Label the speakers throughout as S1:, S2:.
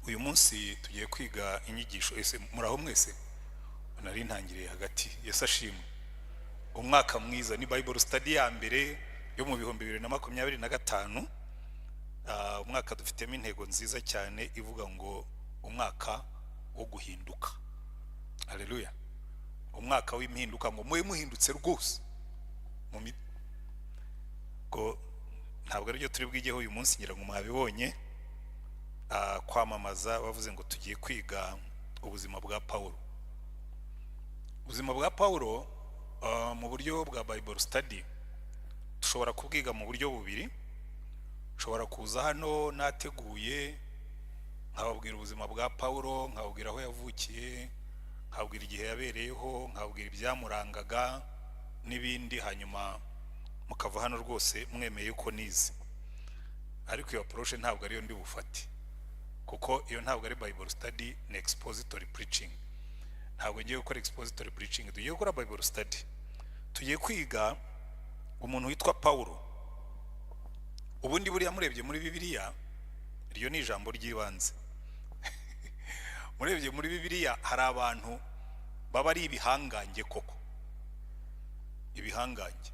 S1: Uyu munsi tugiye kwiga inyigisho. Ese muraho mwese? Nari ntangiriye hagati. Yesu ashimwe. Umwaka mwiza. Ni Bible study ya mbere yo mu 2025. Umwaka dufitemo intego nziza cyane ivuga ngo umwaka wo guhinduka. Haleluya. Umwaka w'impinduka, ngo mube muhindutse rwose. Ngo ntabwo aribyo turi bwigeho uyu munsi, ngira ngo mwabibonye. Kwamamaza bavuze ngo tugiye kwiga ubuzima bwa Paulo. Ubuzima bwa Paulo mu buryo bwa Bible study dushobora kubwiga mu buryo bubiri. Nshobora kuza hano nateguye nkababwira ubuzima bwa Paulo, nkababwira aho yavukiye, nkababwira igihe yabereyeho, nkababwira ibyamurangaga n'ibindi, hanyuma mukava hano rwose mwemeye uko nize. Ariko iyo approach ntabwo ariyo ndi bufate, kuko iyo ntabwo ari Bible study, ni expository preaching. Ntabwo ngiye gukora expository preaching, tugiye gukora Bible study. Tugiye kwiga umuntu witwa Paulo. Ubundi buriya murebye muri Bibiliya, iryo ni ijambo ry'ibanze. Murebye muri Bibiliya hari abantu baba ari ibihangange koko, ibihangange.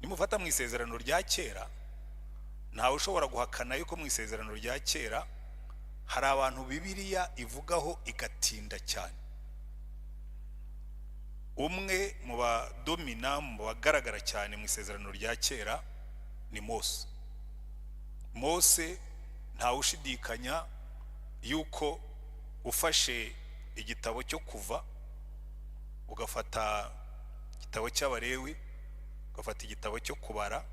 S1: Nimufata mu isezerano rya kera, ntawe ushobora guhakana yuko mu isezerano rya kera hari abantu Bibiliya ivugaho igatinda cyane. Umwe mu badomina, mu bagaragara cyane mu isezerano rya kera ni Mose. Mose ntawe ushidikanya yuko ufashe igitabo cyo Kuva, ugafata igitabo cy'Abalewi, ugafata igitabo cyo Kubara,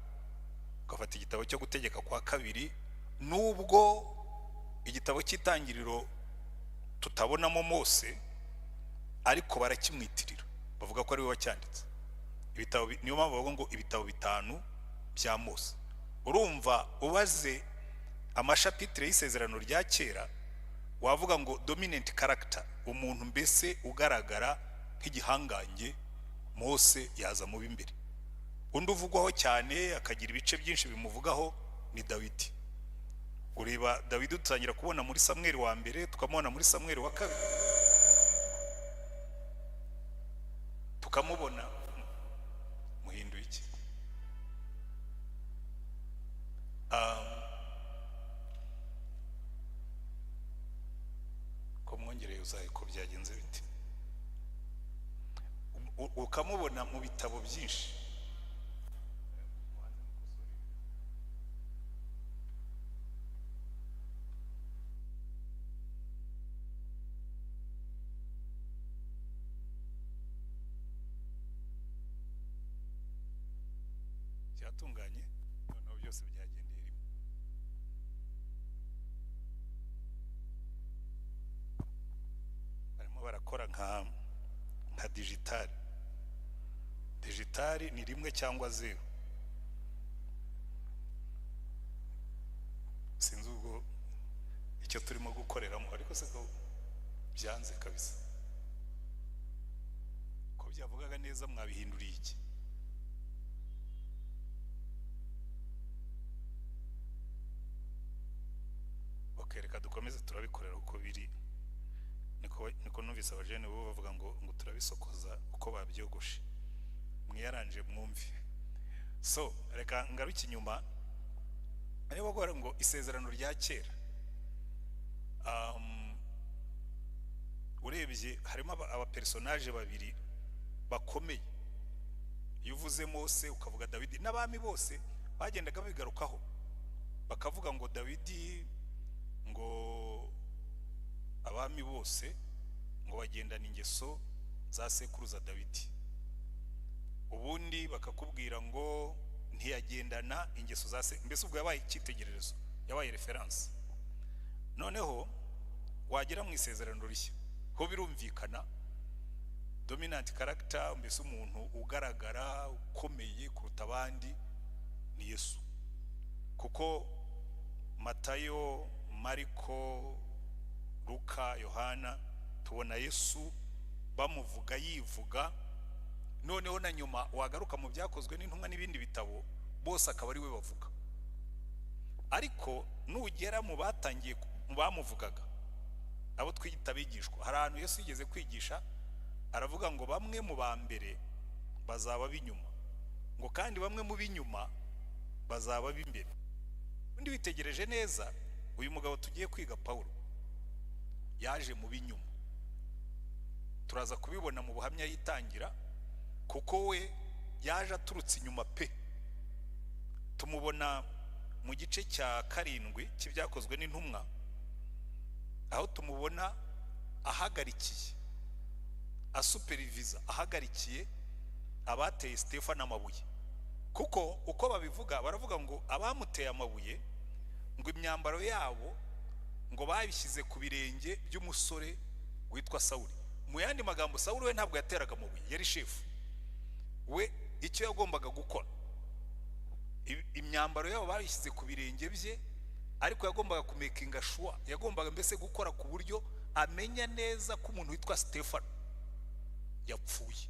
S1: ugafata igitabo cyo Gutegeka kwa Kabiri, nubwo igitabo cy'Itangiriro tutabonamo Mose, ariko barakimwitirira, bavuga ko ari we wacyanditse. Ibitabo, niyo mpamvu bavuga ngo ibitabo bitanu bya Mose. Urumva ubaze amashapitire y'isezerano rya kera, wavuga ngo dominant character, umuntu mbese ugaragara nk'igihangange, Mose yaza mu b'imbere. Undi uvugwaho cyane akagira ibice byinshi bimuvugaho ni Dawidi. Ureba Dawidi dutangira kubona muri Samweli wa mbere, tukamubona muri Samweli wa kabiri, tukamubona. Muhinduye iki? Ko mwongereye uzaye ko byagenze bite? Ukamubona mu bitabo byinshi. Byatunganye noneho, byose byagendeye rimwe. Barimo barakora nka digital. Digital ni rimwe cyangwa zeru, sinzi ubwo icyo turimo gukoreramo, ariko se ko byanze kabisa, ko byavugaga neza, mwabihinduriye iki? Ok, reka dukomeze, turabikorera uko biri. Niko numvise abajene bo bavuga ngo turabisokoza uko babyogoshe. Mwiyaranje mwumve. So reka ngaruke inyuma, ariko bakubwira ngo isezerano rya kera, urebye harimo abapersonage babiri bakomeye. Iyo uvuze Mose ukavuga Dawidi, n'abami bose bagendaga babigarukaho, bakavuga ngo Dawidi, ngo abami bose ngo bagendana ingeso za sekuruza Dawidi. Ubundi bakakubwira ngo ntiyagendana ingeso za se, mbese ubwo yabaye icyitegererezo, yabaye reference. Noneho wagera mu isezerano rishya ho birumvikana, dominant character, mbese umuntu ugaragara ukomeye kuruta abandi, ni Yesu. Kuko Matayo, Mariko, Luka, Yohana, tubona Yesu bamuvuga yivuga. Noneho na nyuma wagaruka mu Byakozwe n'Intumwa n'ibindi bitabo, bose akaba ari we bavuga. Ariko nugera mu batangiye Mu bamuvugaga, abo twita abigishwa, hari ahantu Yesu yigeze kwigisha aravuga ngo bamwe mu ba mbere bazaba b'inyuma, ngo kandi bamwe mu b'inyuma bazaba b'imbere. Undi witegereje neza, uyu mugabo tugiye kwiga, Pawulo, yaje mu b'inyuma. Turaza kubibona mu buhamya yitangira, kuko we yaje aturutse inyuma pe. Tumubona mu gice cya 7 cy'Ibyakozwe n'Intumwa, aho tumubona ahagarikiye, asuperivisa, ahagarikiye abateye Stefano amabuye. Kuko uko babivuga, baravuga ngo abamuteye amabuye, ngo imyambaro yabo ngo babishyize ku birenge by'umusore witwa Sawuli. Mu yandi magambo, Sawuli we ntabwo yateraga amabuye, yari shefu. We icyo yagombaga gukora, imyambaro yabo bayishyize ku birenge bye, ariko yagombaga kumakinga sure, yagombaga mbese gukora ku buryo amenya neza ko umuntu witwa Stefano yapfuye.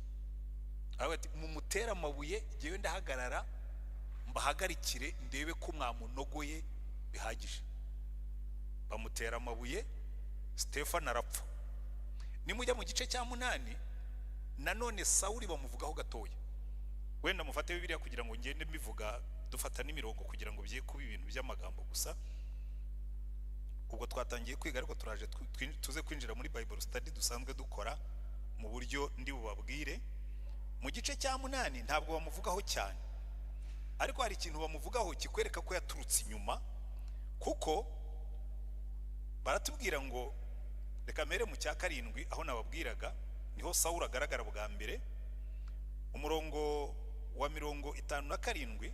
S1: Aravuga ati: "Mumutere amabuye, ngewe ndahagarara mbahagarikire, ndebe ko mwamunogoye bihagije." Bamutera amabuye, Stefano arapfa. Nimujya mu gice cya 8, nanone Sawuli bamuvugaho gatoya. Wenda mufate Bibiliya kugira ngo ngende mbivuga, dufata n'imirongo kugira ngo bye kuba ibintu by'amagambo gusa. Ubwo twatangiye kwiga, ariko turaje tuze kwinjira muri Bible study dusanzwe dukora mu buryo ndi bubabwire. Mu gice cya 8 ntabwo bamuvugaho cyane, ariko hari ikintu bamuvugaho kikwereka ko yaturutse inyuma, kuko baratubwira ngo, reka mpere mu cya 7 aho nababwiraga, niho Sawuli agaragara bwa mbere. Umurongo wa 57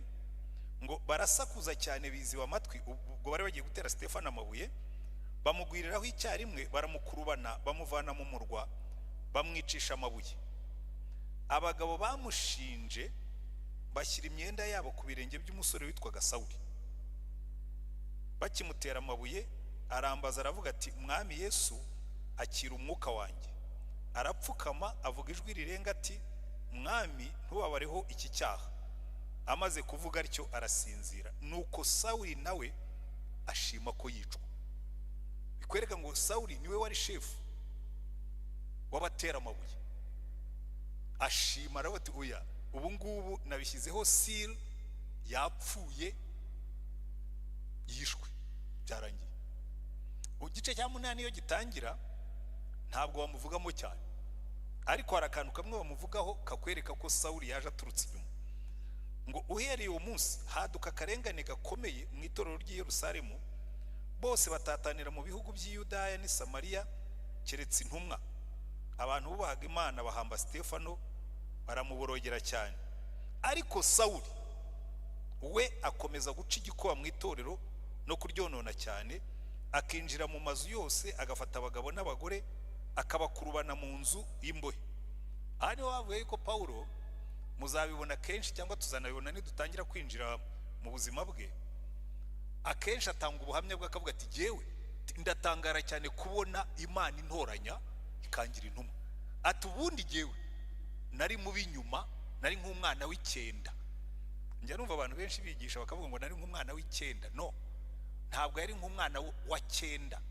S1: ngo: "Barasakuza cyane, biziba amatwi." Ubwo bari bagiye gutera Stefano amabuye, bamugwiriraho icyarimwe, baramukurubana, bamuvana mu murwa, bamwicisha amabuye. Abagabo bamushinje bashyira imyenda yabo ku birenge by'umusore witwaga Sawuli. Bakimutera amabuye, arambaza aravuga ati: 'Mwami Yesu, akira umwuka wanjye.' Arapfukama, avuga ijwi rirenga ati: 'Mwami, ntubabareho iki cyaha.' Amaze kuvuga atyo arasinzira. Nuko Sawuli nawe ashima ko yicwa." Bikwereka ngo Sawuli niwe wari shefu w'abatera amabuye. Ashima, aravuga ati: "Oya, ubu ngubu nabishyizeho seal, yapfuye, yishwe, byarangiye." Igice cya 8 iyo gitangira ntabwo bamuvugamo cyane, ariko hari akantu kamwe bamuvugaho kakwereka ko Sawuli yaje aturutse inyuma. Ngo: "Uhereye uwo munsi haduka akarengane gakomeye mu itorero ry'i Yerusalemu, bose batatanira mu bihugu by'i Yudaya n'i Samariya, keretse intumwa. Abantu bubahaga Imana bahamba Stefano, baramuborogera cyane. Ariko Sawuli we akomeza guca igikuba mu itorero no kuryonona cyane, akinjira mu mazu yose, agafata abagabo n'abagore, akabakurubana mu nzu y'imbohe." Aha niho bavuye yuko Pawulo, muzabibona kenshi cyangwa tuzanabibona nidutangira kwinjira mu buzima bwe, akenshi atanga ubuhamya bwe akavuga ati: "Jyewe ndatangara cyane kubona Imana intoranya ikangira intumwa." Ati: "Ubundi jyewe nari mu b'inyuma, nari nk'umwana w'icyenda." Njya numva abantu benshi bigisha bakavuga ngo nari nk'umwana w'icyenda. No, ntabwo yari nk'umwana wa cyenda,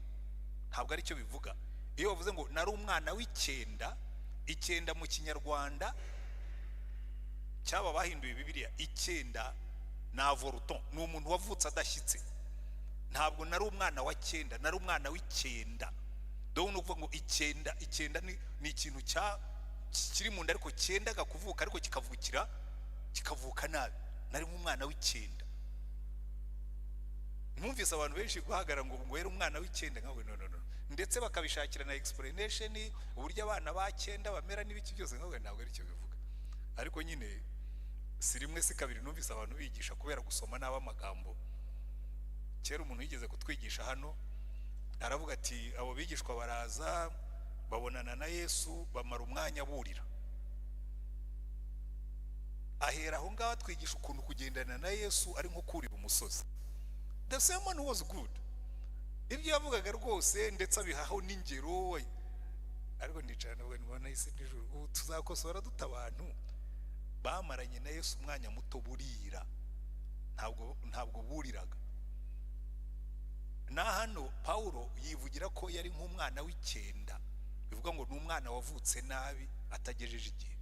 S1: ntabwo aricyo bivuga. Iyo bavuze ngo nari umwana w'icyenda, icyenda mu Kinyarwanda cyaba bahinduye Bibiliya, icyenda ni avorton, ni umuntu wavutse adashyitse. Ntabwo nari umwana wa cyenda, nari umwana w'icyenda. Dore ni ukuvuga ngo icyenda, icyenda ni ikintu cya kiri mu nda ariko cyendaga kuvuka, ariko kikavukira, kikavuka nabi. Nari nk'umwana w'icyenda. Mwumvise abantu benshi guhagarara ngo yari umwana w'icyenda nkawe. No, no, no, ndetse bakabishakira na explanation, uburyo abana ba cyenda bamera n'ibiki byose. Nkawe, ntabwo aricyo bivuga. Ariko nyine si rimwe si kabiri numvise abantu bigisha kubera gusoma nabi amagambo. Kera umuntu yigeze kutwigisha hano aravuga ati: "Abo bigishwa baraza babonana na Yesu, bamara umwanya burira." Ahera aho ngaho atwigisha ukuntu kugendana na Yesu ari nko kurira umusozi. The sermon was good, ibyo yavugaga rwose, ndetse abihaho n'ingero. Ariko ndicara nawe mbona isi n'ijuru, ubu tuzakosora dute abantu bamaranye na Yesu umwanya muto burira? Ntabwo buriraga. Na hano Pawulo yivugira ko yari nk'umwana w'icyenda, bivuga ngo ni umwana wavutse nabi, atagejeje igihe,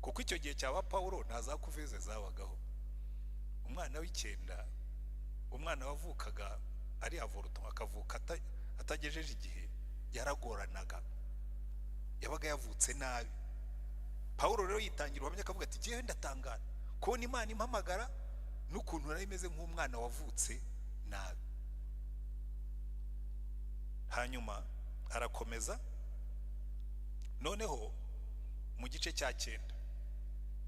S1: kuko icyo gihe cyaba Pawulo nta za couveuse zabagaho. Umwana w'icyenda, umwana wavukaga ari avorton, akavuka atagejeje igihe, yaragoranaga, yabaga yavutse nabi. Pawulo rero yitangira ubuhamya, akavuga ati: "Jyewe ndatangara kubona Imana impamagara n'ukuntu nari imeze nk'umwana wavutse nabi." Hanyuma arakomeza, noneho mu gice cya 9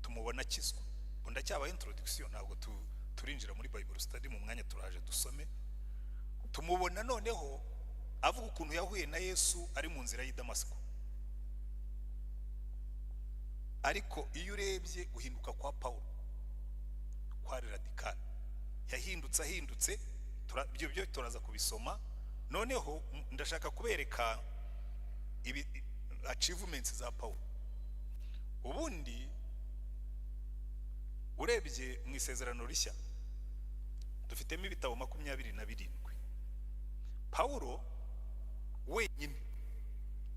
S1: tumubona akizwa. Ubu ndacyabaha introduction, ntabwo turinjira muri Bible study mu mwanya, turaje dusome. Tumubona noneho avuga ukuntu yahuye na Yesu ari mu nzira y'i Damasiko. Ariko iyo urebye guhinduka kwa Pawulo kwari radical, yahindutse ahindutse. Ibyo byo turaza kubisoma. Noneho ndashaka kubereka ibi achievements za Pawulo. Ubundi urebye mu Isezerano Rishya dufitemo ibitabo 27. Pawulo wenyine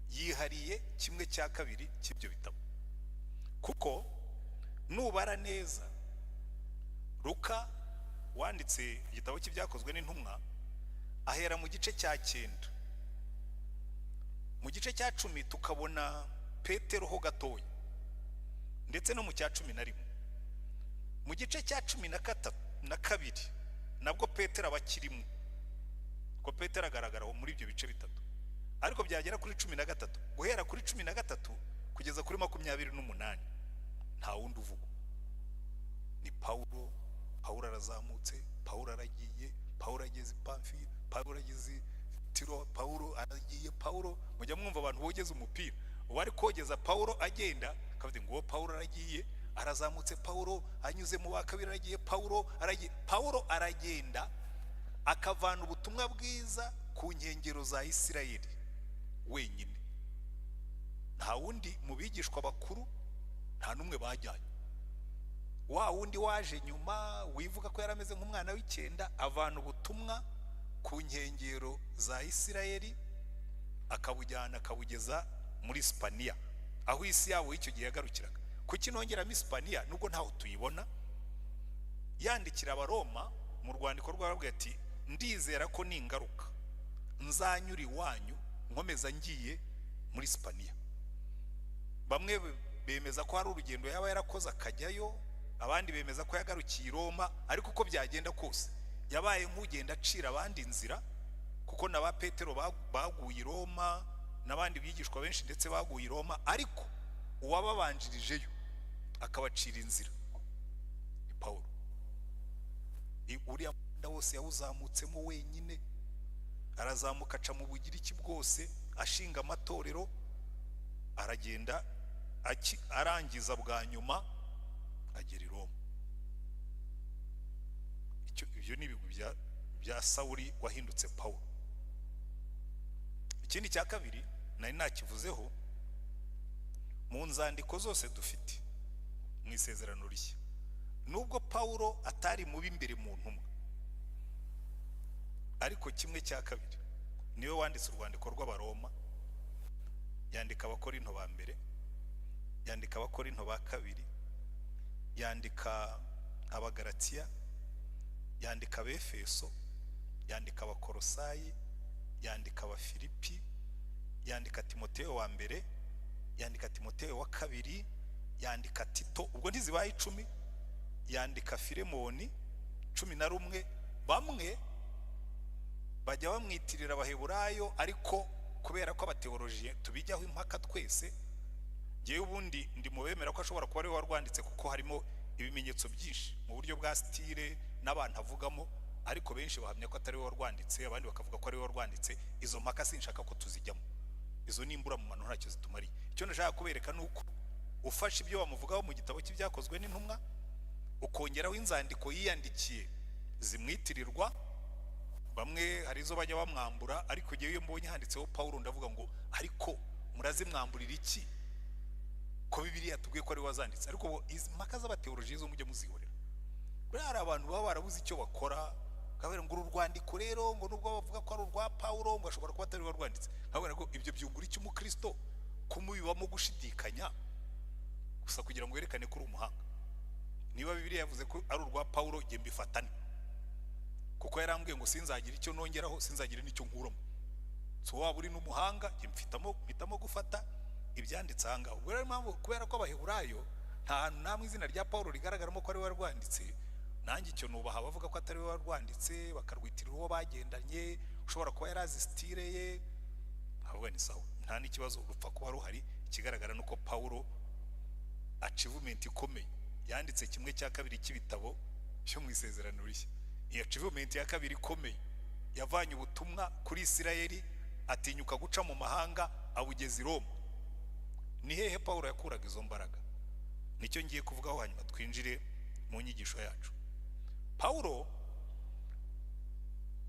S1: yihariye 1/2 cy'ibyo bitabo, kuko nubara neza, Luka wanditse igitabo cy'Ibyakozwe n'Intumwa ahera mu gice cya 9. Mu gice cya 10 tukabona Petero ho gatoya, ndetse no mu cya 11. Mu gice cya 13 na 2 nabwo Petero aba akirimo, ko Petero agaragara muri ibyo bice bitatu. Ariko byagera kuri 13, guhera kuri 13 kugeza kuri 28, nta wundi uvugwa, ni Pawulo. Pawulo arazamutse, Pawulo aragiye, Pawulo ageze i Pamfili, Pawulo ageze i Tiro, Pawulo aragiye. Pawulo, mujya mwumva abantu bogeza umupira, uwari kogeza Pawulo agenda akavuga ngo uwo Pawulo aragiye, arazamutse, Pawulo anyuze mu wa kabiri, aragiye, Pawulo aragiye. Pawulo aragenda akavana ubutumwa bwiza ku nkengero za Isirayeli wenyine. Nta wundi mu bigishwa bakuru, nta n'umwe bajyanye. Wa wundi waje nyuma wivuga ko yari ameze nk'umwana w'icyenda, avana ubutumwa ku nkengero za Isirayeli, akabujyana akabugeza muri Sipaniya, aho isi yabo y'icyo gihe yagarukiraga. Kuki nongeramo Isipaniya nubwo ntaho tuyibona? Yandikira Abaroma mu rwandiko rwababwiye ati: "Ndizera ko ningaruka nzanyura iwanyu nkomeza ngiye muri Sipaniya." Bamwe bemeza ko hari urugendo yaba yarakoze akajyayo, abandi bemeza ko yagarukiye i Roma. Ariko uko byagenda kose, yabaye nk'ugenda acira abandi inzira, kuko na ba Petero baguye i Roma, n'abandi bigishwa benshi ndetse baguye i Roma. Ariko uwababanjirijeyo akabacira inzira ni Pawulo. Uriya muhanda wose yawuzamutsemo wenyine, arazamuka aca mu Bugiriki bwose, ashinga amatorero, aragenda, arangiza bwa nyuma agera i Roma. Ibyo ni ibigwi bya Sawuli wahindutse Pawulo. Ikindi cya kabiri nari nakivuzeho, mu nzandiko zose dufite mu Isezerano Rishya, nubwo Pawulo atari mubi imbere mu ntumwa, ariko 1/2 niwe wanditse urwandiko rw'Abaroma, yandika Abakorinto ba mbere, yandika Abakorinto ba kabiri, yandika Abagaratiya, yandika Abefeso, yandika Abakorosayi, yandika Abafilipi, yandika Timoteyo wa mbere, yandika Timoteyo wa kabiri, yandika Tito, ubwo ntizibaye 10, yandika Filemoni, 11. Bamwe bajya bamwitirira Abaheburayo, ariko kubera ko abathéologiens tubijyaho impaka twese, ngewe ubundi ndi mu bemera ko ashobora kuba ariwe warwanditse, kuko harimo ibimenyetso byinshi mu buryo bwa style n'abantu avugamo. Ariko benshi bahamya ko atari we warwanditse, abandi bakavuga ko ari we warwanditse. Izo mpaka sinshaka ko tuzijyamo, izo ni imburamumaro, ntacyo zitumariye. Icyo ndashaka kubereka ni uko ufashe ibyo bamuvugaho mu gitabo cy'Ibyakozwe n'Intumwa, ukongeraho inzandiko yiyandikiye zimwitirirwa, bamwe hari izo bajya bamwambura. Ariko igihe iyo mbonye handitseho Pawulo ndavuga ngo: "Ariko murazimwamburira iki, ko Bibiliya tubwiye ko ari we wazanditse?" Ariko izi mpaka z'abathéologiens zo mujye muzihorera. Buriya hari abantu baba barabuze icyo bakora. Kabera ngo uru rwandiko rero, ngo nubwo bavuga ko ari urwa Pawulo, ngo ashobora kuba atari we warwanditse. Nkabona ko ibyo byungura icyo umukristo kumubibamo gushidikanya gusa kugira ngo werekane ko uri umuhanga. Niba Bibiliya yavuze ko ari urwa Pawulo, jye mbifatane, kuko yarambwiye ngo sinzagira icyo nongeraho, sinzagira n'icyo nkuramo. So waba uri n'umuhanga, jye mpitamo gufata ibyanditse aha ngaha. Ubwo rero impamvu, kubera ko Abaheburayo nta hantu namwe izina rya Pawulo rigaragaramo ko ari we warwanditse, nanjye icyo nubaha abavuga ko atari we warwanditse, bakarwitirira uwo bagendanye ushobora kuba yarazi style ye. Nkavuga ni sawa, nta n'ikibazo, rupfa kuba ruhari. Ikigaragara ni uko Pawulo achievement ikomeye, yanditse 1/2 cy'ibitabo byo mu Isezerano Rishya. Iyi achievement ya kabiri ikomeye, yavanye ubutumwa kuri Isirayeli, atinyuka guca mu mahanga, abugeza i Roma. Ni hehe Pawulo yakuraga izo mbaraga? Nicyo ngiye kuvugaho, hanyuma twinjire mu nyigisho yacu. Pawulo,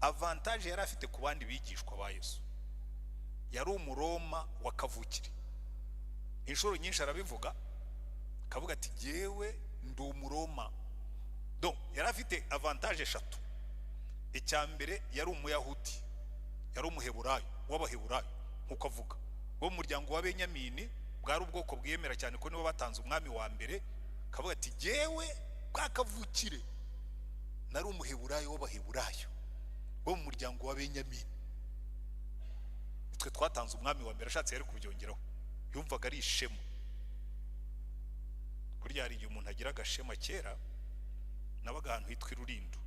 S1: avantage yari afite ku bandi bigishwa ba Yesu, yari Umuroma wa kavukire. Inshuro nyinshi arabivuga, akavuga ati: "Jyewe ndi Umuroma." Donc yari afite avantage eshatu. Icya mbere, yari Umuyahudi, yari Umuheburayo w'Abaheburayo nk'uko avuga, wo mu muryango wa Benyamini. Bwari ubwoko bwiyemera cyane ko nibo batanze umwami wa mbere. Akavuga ati: "Jyewe bwa kavukire nari Umuheburayo w'Abaheburayo wo mu muryango wa Benyamini, twe twatanze umwami wa mbere." Ashatse yari kubyongeraho, yumvaga ari ishema. Burya hari igihe umuntu agira agashema. Kera nabaga ahantu hitwa i Rurindo,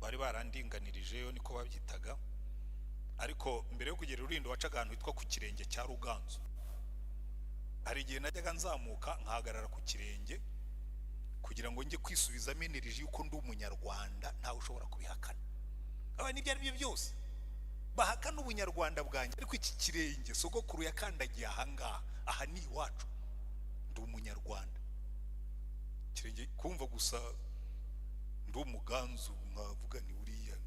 S1: bari barandinganirijeyo, niko babyitaga. Ariko mbere yo kugera i Rurindo wacaga ahantu hitwa ku Kirenge cya Ruganzu. Hari igihe najyaga nzamuka nkahagarara ku kirenge kugira ngo njye kwisubizamo energy y'uko ndi Umunyarwanda, ntawe ushobora kubihakana. Aba n'ibyo ari byo byose bahakana ubunyarwanda bwanjye, ariko iki kirenge sogokuru yakandagiye ahangaha, aha ni iwacu, ndi Umunyarwanda. Ikirenge kumva gusa ndi Umuganzu, nkavuga ni buriya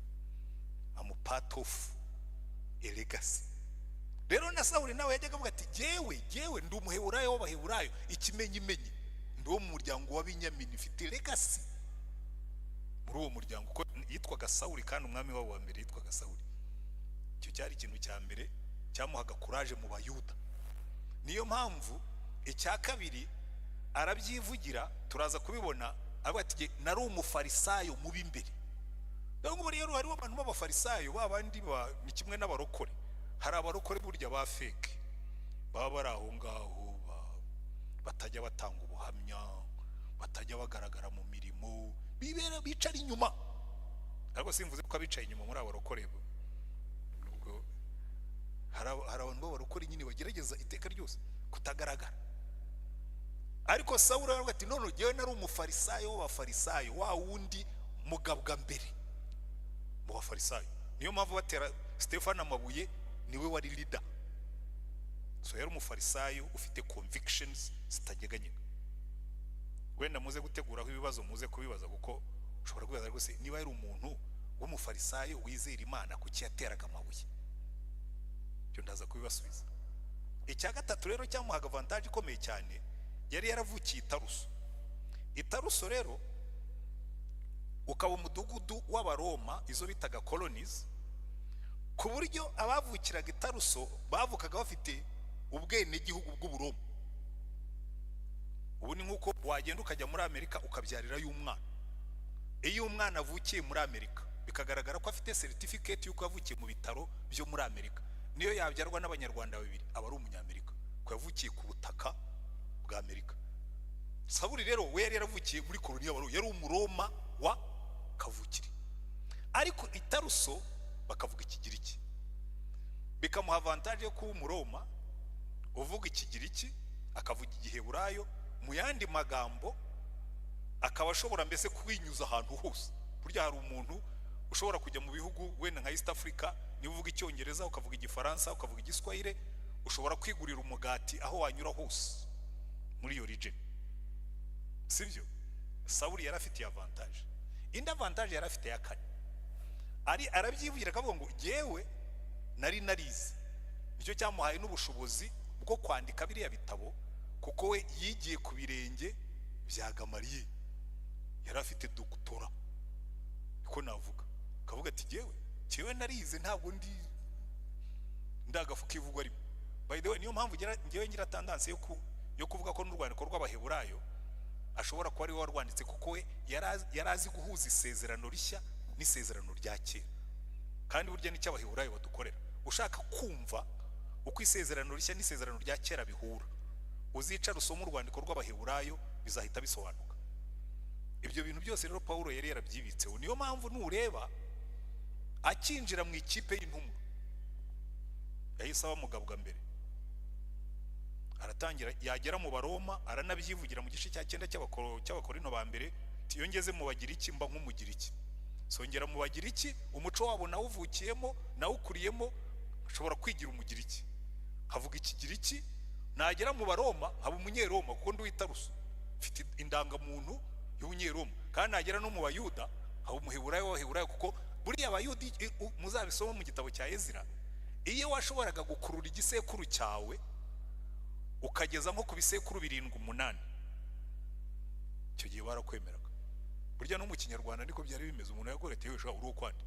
S1: am part of a legacy. Rero na Sawuli nawe yajyaga avuga ati: Jyewe ndi Umuheburayo w'Abaheburayo, ikimenyimenyi ndi uwo mu muryango wa Binyamini, mfite legacy muri uwo muryango." Kuko yitwaga Sawuli, kandi umwami wabo wa mbere yitwaga Sawuli. Icyo cyari ikintu cya mbere cyamuhaga courage mu Bayuda. Niyo mpamvu icya kabiri arabyivugira, turaza kubibona, avuga ati: "Jye nari Umufarisayo mubi imbere." Rero ngubu rero hariho abantu b'Abafarisayo, ba bandi ni kimwe n'abarokore. Hari abarokore burya ba fake, baba bari aho ngaho, batajya batanga ubuhamya, batajya bagaragara mu mirimo, bibera bicara inyuma. Ariko simvuze ko abicaye inyuma muri abarokore. Nubwo hari abantu b'abarokore nyine bagerageza iteka ryose kutagaragara. Ariko Sawuli aravuga ati: "None jyewe nari Umufarisayo w'Abafarisayo, wa wundi mugabwa mbere mu Bafarisayo." Niyo mpamvu batera Stefano amabuye niwe wari leader. So yari Umufarisayo ufite convictions zitanyeganyega. Wenda muze guteguraho ibibazo, muze kubibaza, kuko ushobora kwibaza rwose: niba yari umuntu w'Umufarisayo wizera Imana, kuki yateraga amabuye? Ibyo ndaza kubibasubiza. Icya gatatu rero cyamuhaga avantage ikomeye cyane, yari yaravukiye i Taruso. I Taruso rero ukaba umudugudu w'Abaroma, izo bitaga colonies, ku buryo abavukiraga i Taruso bavukaga bafite ubwenegihugu bw'Uburoma. Ubu ni nk'uko wagenda ukajya muri Amerika ukabyarirayo umwana. Iyo umwana avukiye muri Amerika, bikagaragara ko afite certificate y'uko yavukiye mu bitaro byo muri Amerika, niyo yabyarwa n'Abanyarwanda babiri aba ari Umunyamerika, ko yavukiye ku butaka bwa Amerika. Sawuli rero we yari yaravukiye muri koloni y'Abaroma, yari Umuroma wa kavukire, ariko i Taruso bakavuga Ikigiriki, bikamuha avantage yo kuba Umuroma uvuga Ikigiriki, akavuga Igiheburayo. Mu yandi magambo, akaba ashobora mbese kwinyuza ahantu hose. Burya hari umuntu ushobora kujya mu bihugu wenda nka East Africa, niba uvuga Icyongereza, ukavuga Igifaransa, ukavuga Igiswahili, ushobora kwigurira umugati aho wanyura hose muri iyo region, sibyo? Sawuli yari afitiye avantage. Indi avantage yari afite ya kane, ari arabyivugira akavuga ngo: "Jyewe nari narize." Nicyo cyamuhaye n'ubushobozi bwo kwandika biriya bitabo, kuko we yigiye ku birenge bya Gamariyeri, yari afite doctorat. Niko navuga, kavuga ati jyewe narize, ntabwo ndi ndagafu kivugwa rimwe. By the way, niyo mpamvu ngewe ngira tendance yo kuvuga ko n'urwandiko rw'Abaheburayo ashobora kuba ariwe warwanditse, kuko we yari azi guhuza Isezerano Rishya n'Isezerano rya Kera. Kandi burya nicyo Abaheburayo badukorera. Ushaka kumva uko Isezerano Rishya n'Isezerano rya Kera bihura, uzicara usome urwandiko rw'Abaheburayo, bizahita bisobanuka. Ibyo bintu byose rero Pawulo yari yarabyibitseho. Niyo mpamvu nureba akinjira mu ikipe y'intumwa yahise aba mugabwa mbere, aratangira. Yagera mu Baroma aranabyivugira mu gice cya 9 cy'Abakorino ba mbere, ati: "Iyo ngeze mu Bagiriki mba nk'Umugiriki, songera mu Bagiriki, umuco wabo nawuvukiyemo, nawukuriyemo, nshobora kwigira Umugiriki nkavuga Ikigiriki. Nagera mu Baroma nkaba Umunyeroma, kuko ndi uw'Itaruso, mfite indangamuntu y'Ubunyeroma. Kandi nagera no mu Bayuda nkaba Umuheburayo w'Abaheburayo." Kuko buriya Abayuda, muzabisoma mu gitabo cya Ezira, iyo washoboraga gukurura igisekuru cyawe ukageza nko ku bisekuru birindwi, umunani, icyo gihe barakwemeraga. Burya no mu Kinyarwanda niko byari bimeze. Umuntu yakoreye ati: "Yewe, uri ukwande,"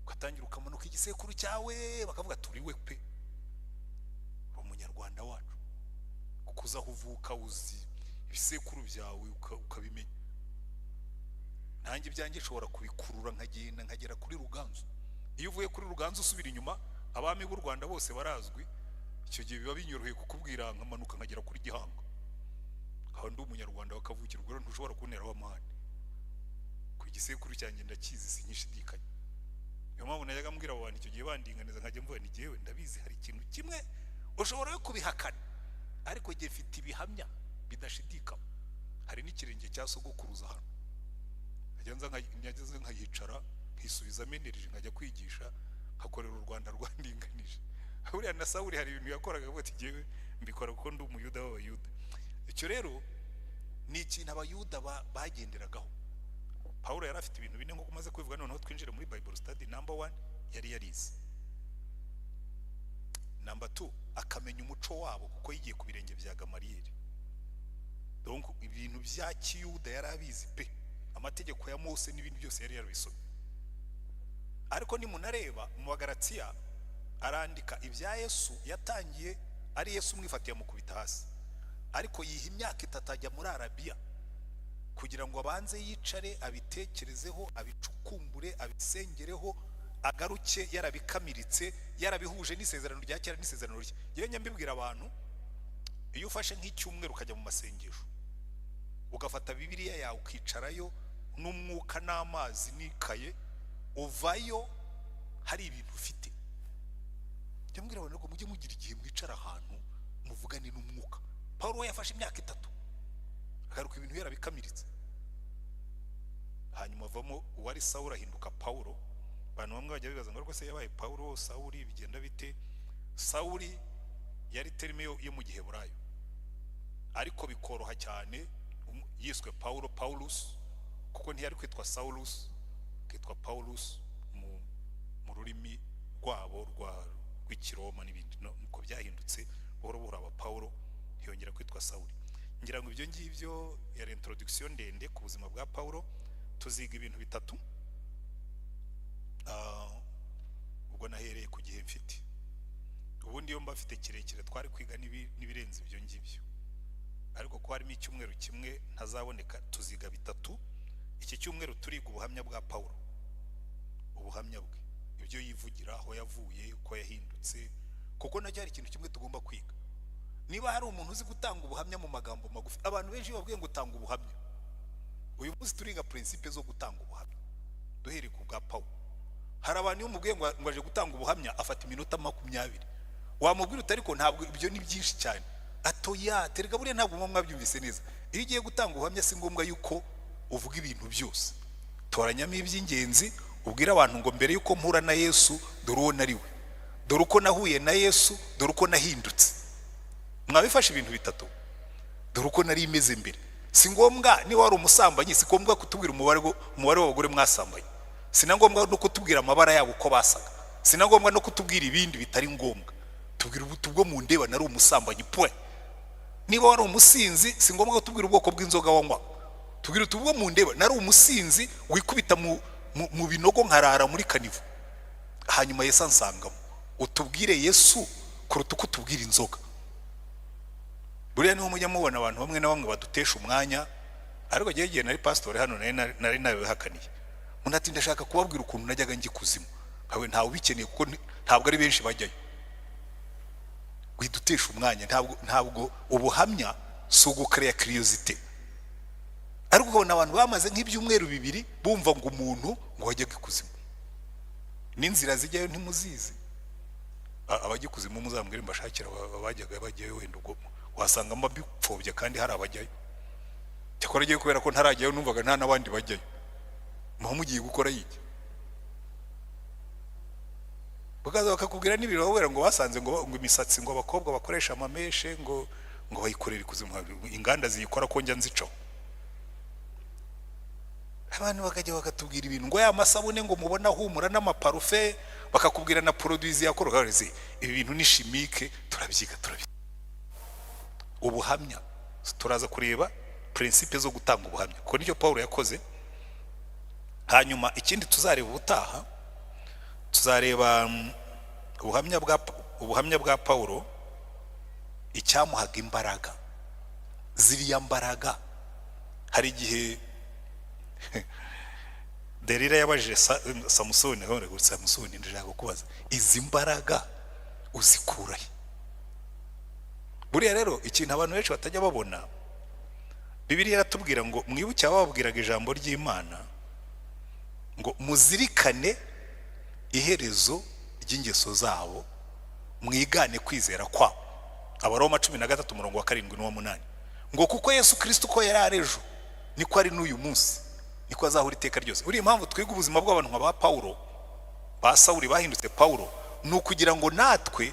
S1: ugatangira ukamanuka igisekuru cyawe, bakavuga: "Turi we pe, uri Umunyarwanda wacu," kuko uzi aho uvuka, uzi ibisekuru byawe, ukabimenya. Nanjye ibyanjye nshobora kubikurura nkagenda nkagera kuri Ruganzu. Iyo uvuye kuri Ruganzu usubira inyuma, abami b'u Rwanda bose barazwi. Icyo gihe biba binyoroheye kukubwira, nkamanuka nkagera kuri Gihanga, nkaba ndi Umunyarwanda wakavukira. Ubwo rero ntushobora kunteraho amahane ku gisekuru cyanjye, ndakizi, sinyishidikanya. Niyo mpamvu najyaga mbwira abo bantu icyo gihe bandinganiza, nkajya mvuga ni jyewe ndabizi. Hari ikintu kimwe ushobora yo kubihakana, ariko jye mfite ibihamya bidashidikanywa. Hari n'ikirenge cya sogokuruza hano. Nkajya nza nkajya nkayicara, nkisubiza amenereje, nkajya kwigisha, nkakorera u Rwanda rwandinganije. Buriya na Sawuli hari ibintu yakoraga avuga ati: "Jyewe mbikora kuko ndi Umuyuda w'Abayuda." Icyo rero ni ikintu Abayuda bagenderagaho. Pawulo yari afite ibintu bine nk'uko umaze kubivuga. Noneho twinjire muri Bible study. Number one, yari yarize. Number two, akamenya umuco wabo kuko yigiye ku birenge bya Gamariyeri. Donc ibintu bya kiyuda yari abizi pe, amategeko ya Mose n'ibindi byose yari yarabisomye. Ariko nimunareba mu Bagaratiya, arandika ibya Yesu. Yatangiye ari Yesu umwifatiye amukubita hasi, ariko yiha imyaka 3 ajya muri Arabiya kugira ngo abanze yicare, abitekerezeho, abicukumbure, abisengereho, agaruke yarabikamiritse, yarabihuje n'Isezerano rya Kera n'Isezerano Rishya. Yewe, njya mbibwira abantu, iyo ufashe nk'icyumweru ukajya mu masengesho, ugafata Bibiliya yawe ukicarayo n'umwuka n'amazi n'ikaye, uvayo hari ibintu ufite. Njya mbwira abantu ngo mujye mugira igihe mwicara ahantu muvugane n'umwuka. Paul we yafashe imyaka 3, agaruka ibintu yarabikamiritse. Hanyuma avamo uwari Sawuli ahinduka Pawulo. Abantu bamwe bajya bibaza ngo: "Ariko se yabaye Pawulo, Sawuli bigenda bite?" Sawuli yari terme yo mu Giheburayo, ariko bikoroha cyane yiswe Pawulo, Paulus, kuko ntiyari kwitwa Saulus, kitwa Paulus mu rurimi rwabo rw'Ikiroma n'ibindi. Nuko byahindutse buhoro buhoro aba Pawulo, ntiyongera kwitwa Sawuli. Ngira ngo ibyo ngibyo yari introduction ndende ku buzima bwa Pawulo. Tuziga ibintu bitatu. Ubwo nahereye ku gihe mfite. Ubundi iyo mba mfite kirekire twari kwiga n'ibirenze ibyo ngibyo, ariko ko harimo icyumweru kimwe ntazaboneka, tuziga bitatu. Iki cyumweru turiga ubuhamya bwa Pawulo, ubuhamya bwe, ibyo yivugira, aho yavuye, uko yahindutse, kuko nacyo hari ikintu kimwe tugomba kwiga. Niba hari umuntu uzi gutanga ubuhamya mu magambo magufi, abantu benshi iyo babwiye ngo utanga ubuhamya. Uyu munsi turiga principe zo gutanga ubuhamya duhereye ku bwa Pawulo. Hari abantu iyo umubwiye ngo aje gutanga ubuhamya, afata iminota 20. Wamubwira uti: "Ariko ntabwo ibyo ni byinshi cyane." Atoya, terega buriya ntabwo muba mwabyumvise neza. Iyo ugiye gutanga ubuhamya, si ngombwa yuko uvuga ibintu byose. Toranyamo iby'ingenzi, ubwire abantu ngo: "Mbere yuko mpura na Yesu, dore uwo nari we, dore uko nahuye na Yesu, dore uko nahindutse." Mwabifashe ibintu bitatu: dore uko nari imeze mbere. Si ngombwa niba wari umusambanyi, si ngombwa kutubwira umubare w'abagore mwasambanye, si na ngombwa no kutubwira amabara yabo uko basaga, si na ngombwa no kutubwira ibindi bitari ngombwa. Tubwira ubutu bwo mu ndeba nari umusambanyi, point. Niba wari umusinzi, si ngombwa kutubwira ubwoko bw'inzoga wanywa. Tubwira utu bwo mu ndeba nari umusinzi wikubita mu mu binogo, nkarara muri caniveau, hanyuma Yesu ansangamo. Utubwire Yesu kuruta uko utubwira inzoga. Buriya niho mujya mubona abantu bamwe na bamwe badutesha umwanya. Ariko igihe nari pasitori hano, nari nabihakaniye umuntu ati: "Ndashaka kubabwira ukuntu najyaga njya ikuzimu." Nkawe ntawe ubikeneye, kuko ntabwo ari benshi bajyayo. Widutesha umwanya. Ntabwo ubuhamya si ugukereya curiosité, ariko ukabona abantu bamaze nk'ibyumweru 2 bumva ngo umuntu ngo wajyaga ikuzimu, n'inzira zijyayo ntimuzizi. Abajya ikuzimu muzambwire mbashakira abajyaga bajyayo. Wenda ubwo wasanga mbipfobya kandi hari abajyayo. Cyakora agiye kubera ko ntarajyayo, numvaga nta n'abandi bajyayo. Muba mugiye gukora yiki? Bakaza bakakubwira n'ibiro babwira ngo basanze ngo imisatsi, ngo abakobwa bakoresha amamèches, ngo bayikorera ikuzimu, inganda ziyikora ko njya nzicaho. Abantu bakajya bakatubwira ibintu ngo ya masabune ngo mubona ahumura n'amaparufe, bakakubwira na produits ziyakora. Ibi bintu ni chimique, turabyiga, turabyiga. Ubuhamya, turaza kureba principe zo gutanga ubuhamya, kuko nicyo Paul yakoze. Hanyuma ikindi tuzareba ubutaha, tuzareba ubuhamya bwa Paulo, icyamuhaga imbaraga, ziriya mbaraga. Hari igihe Delila yabajije Samusoni, akavuga ngo: "Samusoni, ndashaka kukubaza, izi mbaraga uzikurahe?" Buriya rero ikintu abantu benshi batajya babona, Bibiliya iratubwira ngo mwibuke abababwiraga ijambo ry'Imana, ngo muzirikane iherezo ry'ingeso zabo, mwigane kwizera kwabo. Abaroma 13 umurongo wa 7 n'uwa 8, ngo kuko Yesu Kirisito uko yari ari ejo niko ari n'uyu munsi, niko azahora iteka ryose. Uriya impamvu twiga ubuzima bw'abantu nka ba Pawulo, ba Sawuli bahindutse Pawulo, ni ukugira ngo natwe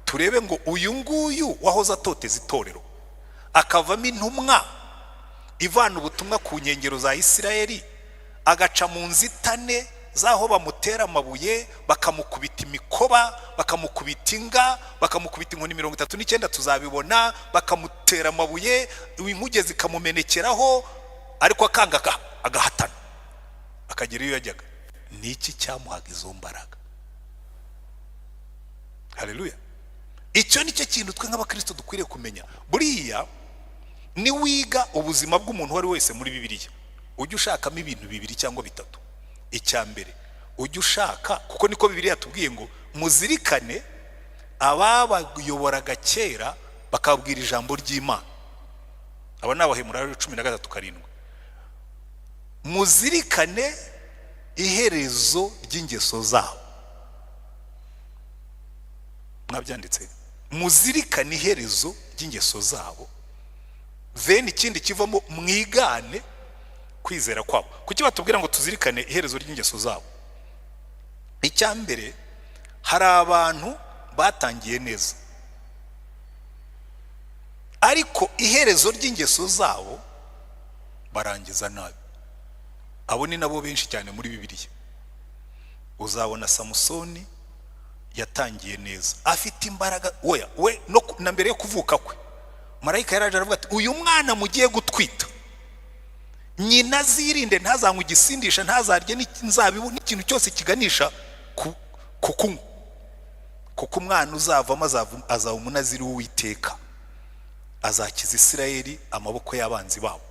S1: turebe ngo uyu nguyu wahoze atoteza itorero akavamo intumwa ivana ubutumwa ku nkengero za Isirayeli, agaca mu nzitane z'aho bamutera amabuye, bakamukubita imikoba, bakamukubita inga, bakamukubita inkoni 39, tuzabibona, bakamutera amabuye, inkuge zikamumenekeraho, ariko akanga agahatana akagera iyo yajyaga. Ni iki cyamuhaga izo mbaraga? Haleluya! Icyo ni cyo kintu twe nk'abakristo dukwiriye kumenya. Buriya niwiga ubuzima bw'umuntu uwo ari we wese muri Bibiliya, ujye ushakamo ibintu bibiri cyangwa bitatu. Icya mbere ujye ushaka, kuko niko Bibiliya yatubwiye ngo muzirikane ababayoboraga kera bakabwira ijambo ry'Imana. Aba ni Abaheburayo 13:7. Muzirikane iherezo ry'ingeso zabo. Mwabyanditse? Muzirikane iherezo ry'ingeso zabo, then ikindi kivamo, mwigane kwizera kwabo. Kuki batubwira ngo tuzirikane iherezo ry'ingeso zabo? Icya mbere, hari abantu batangiye neza, ariko iherezo ry'ingeso zabo barangiza nabi. Abo ni nabo benshi cyane muri Bibiliya. Uzabona Samusoni yatangiye neza, afite imbaraga. Oya we, no na mbere yo kuvuka kwe, marayika yaraje aravuga ati: "Uyu mwana mugiye gutwita, nyina azirinde, ntazanywe igisindisha, ntazarye n'inzabibu n'ikintu cyose kiganisha ku kunywa, kuko umwana uzavamo azaba umunaziri w'Uwiteka, azakiza Isirayeli amaboko y'abanzi babo."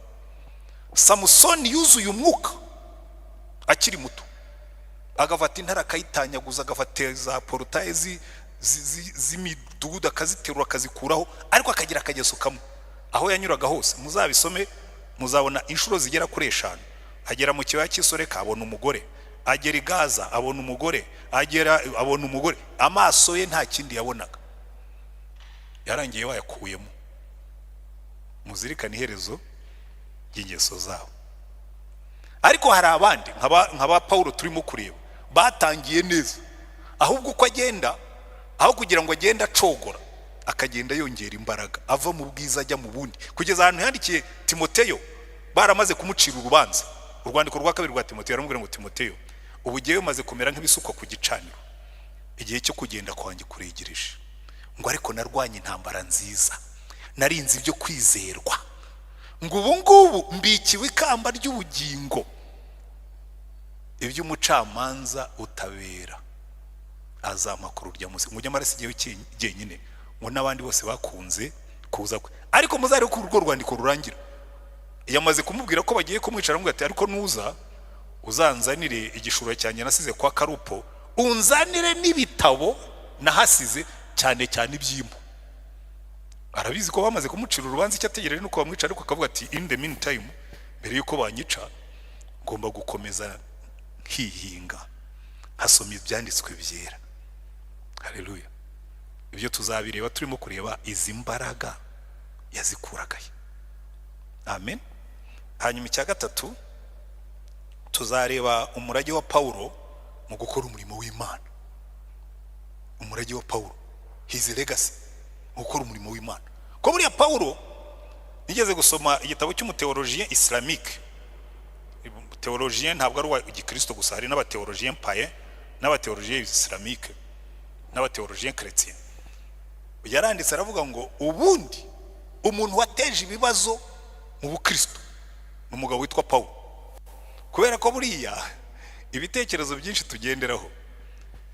S1: Samusoni yuzuye umwuka akiri muto, agafata intare akayitanyaguza, agafata za portails z'imidugudu akaziterura akazikuraho, ariko akagira akageso kamwe aho yanyuraga hose. Muzabisome, muzabona inshuro zigera kuri eshanu. Agera mu kibaya cy'Isoreka abona umugore, agera i Gaza abona umugore, agera abona umugore. Amaso ye nta kindi yabonaga, yarangiye bayakuyemo. Muzirikane iherezo ry'ingeso zabo. Ariko hari abandi nka ba Pawulo turimo kureba, batangiye neza, ahubwo uko agenda, aho kugira ngo agende acogora, akagenda yongera imbaraga, ava mu bwiza ajya mu bundi, kugeza ahantu yandikiye Timoteyo baramaze kumucira urubanza. Urwandiko rwa kabiri rwa Timoteyo, aramubwira ngo: "Timoteyo, ubu ugiye umaze kumera nk'ibisukwa ku gicaniro, igihe cyo kugenda kwanjye kuregereje." Ngo ariko narwanye intambara nziza, narinze ibyo kwizerwa, ngo ubu ngubu mbikiwe ikamba ry'ubugingo. Iby'umucamanza utabera azampa kuri urya munsi, ngo nyamara si jyewe jyenyine, ngo n'abandi bose bakunze kuza kwe. Ariko muzarebe ko urwo rwandiko rurangira yamaze kumubwira ko bagiye kumwica. Aramubwira ati: "Ariko nuza uzanzanire igishura cyanjye nasize kwa Karupo, unzanire n'ibitabo nahasize, cyane cyane iby'impu." Arabizi ko bamaze kumucira urubanza, icyo ategereje nuko bamwica, ariko akavuga ati: "In the meantime, mbere yuko banyica, ngomba gukomeza nkihinga, nkasoma ibyanditswe byera." Haleluya! Ibyo tuzabireba turimo kureba izi mbaraga yazikuragaye. Amen. Hanyuma icya gatatu, tuzareba umurage wa Pawulo mu gukora umurimo w'Imana. Umurage wa Pawulo, his legacy mu gukora umurimo w'Imana. Ko buriya Pawulo, nigeze gusoma igitabo cy'umutheologien islamique. Théologien ntabwo ari uwa gikristo gusa, hari n'abathéologien païen, n'abathéologien islamique, n'abathéologien chrétien. Yaranditse aravuga ngo ubundi umuntu wateje ibibazo mu bukristo ni umugabo witwa Pawulo, kubera ko buriya ibitekerezo byinshi tugenderaho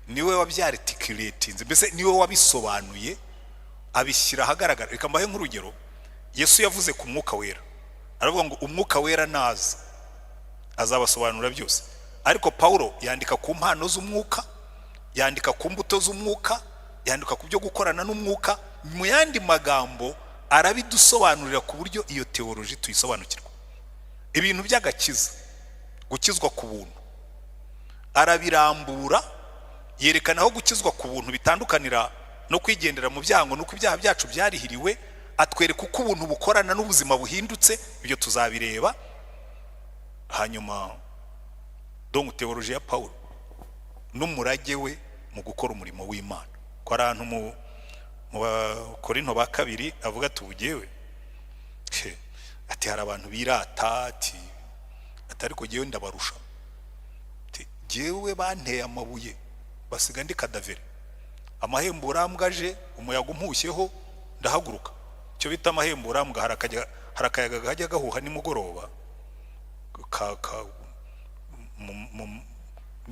S1: niwe wabyarticulatinze, mbese niwe wabisobanuye, abishyira ahagaragara. Reka mbahe nk'urugero. Yesu yavuze ku Mwuka Wera, aravuga ngo Umwuka Wera naza azabasobanurira byose. Ariko Pawulo yandika ku mpano z'umwuka, yandika ku mbuto z'umwuka, yandika ku byo gukorana n'umwuka. Mu yandi magambo, arabidusobanurira ku buryo iyo théologie tuyisobanukirwa. Ibintu by'agakiza, gukizwa ku buntu, arabirambura, yerekana aho gukizwa ku buntu bitandukanira no kwigendera mu byaha, ngo nuko ibyaha byacu byarihiriwe. Atwereka uko ubuntu bukorana n'ubuzima buhindutse. Ibyo tuzabireba. Hanyuma donc théologie ya Pawulo n'umurage we mu gukora umurimo w'Imana, ko ari ahantu mu Bakorinto ba Kabiri avuga ati: "Ubugewe," ati, "hari abantu birata," ati, "ariko jyewe ndabarusha," ati, "jyewe banteye amabuye basiga ndi cadavre, amahemburambwa aje, umuyaga umpushyeho ndahaguruka." Icyo bita amahemburambwa, hari akayaga kajya gahuha nimugoroba ka, ka,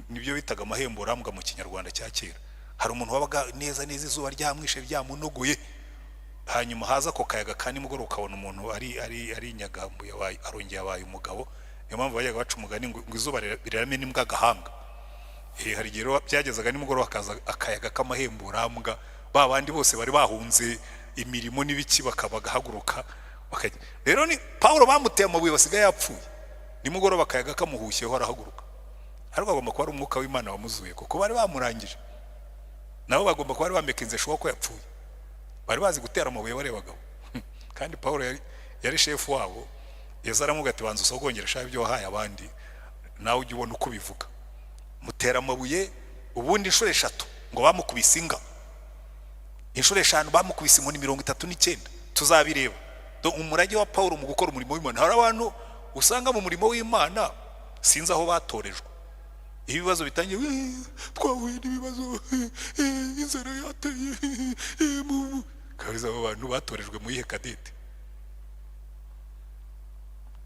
S1: nibyo bitaga amahemburambwa mu Kinyarwanda cya kera. Hari umuntu wabaga neza neza izuba ryamwishe, byamunogoye, hanyuma haza ako kayaga ka nimugoroba, ukabona umuntu ari inyagambo, yabaye, arongeye abaye umugabo. Niyo mpamvu bajyaga baca umugani ngo izuba riramena imbwa agahanga. Hari igihe rero byagezaga nimugoroba hakaza akayaga k'amahemburambwa, ba bandi bose bari bahunze imirimo n'ibiki bagahaguruka bakajya. Rero ni Pawulo, bamuteye amabuye basigaye yapfuye, nimugoroba akayaga kamuhushyeho arahaguruka. Ariko agomba kuba ari umwuka w'Imana wamuzuye, kuko bari bamurangije. Nabo bagomba kuba bari bamekinze sure ko yapfuye. Bari bazi gutera amabuye bari abagabo, kandi Pawulo yari shefu wabo. Yesu aramubwira ati: "Banza usogongere shaka ibyo wahaye abandi, nawe ujye ubona uko ubivuga." Mutera amabuye ubundi inshuro eshatu, ngo bamukubise inga inshuro eshanu, bamukubise inkoni 39. Tuzabireba. Umurage wa Pawulo mu gukora umurimo w'Imana. Hari abantu usanga mu murimo w'Imana, sinzi aho batorejwe, iyo ibibazo bitangiye: "Twahuye n'ibibazo, inzara yateye." Kabisa, abo bantu batorejwe mu yihe cadette?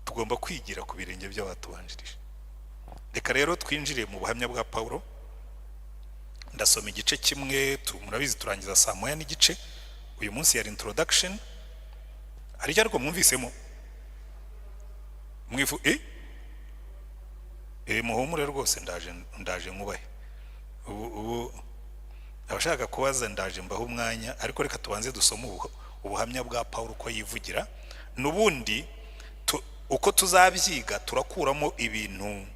S1: Tugomba kwigira ku birenge by'abatubanjirije. Reka rero twinjire mu buhamya bwa Pawulo. Ndasoma igice kimwe. Murabizi turangiza saa 1:30. Uyu munsi yari introduction. Hari icyo ariko mwumvisemo mwifu muhumure rwose, ndaje, ndaje nkubahe. Ubu abashaka kubaza ndaje mbaho umwanya, ariko reka tubanze dusome ubuhamya bwa Pawulo uko yivugira. N'ubundi uko tuzabyiga, turakuramo ibintu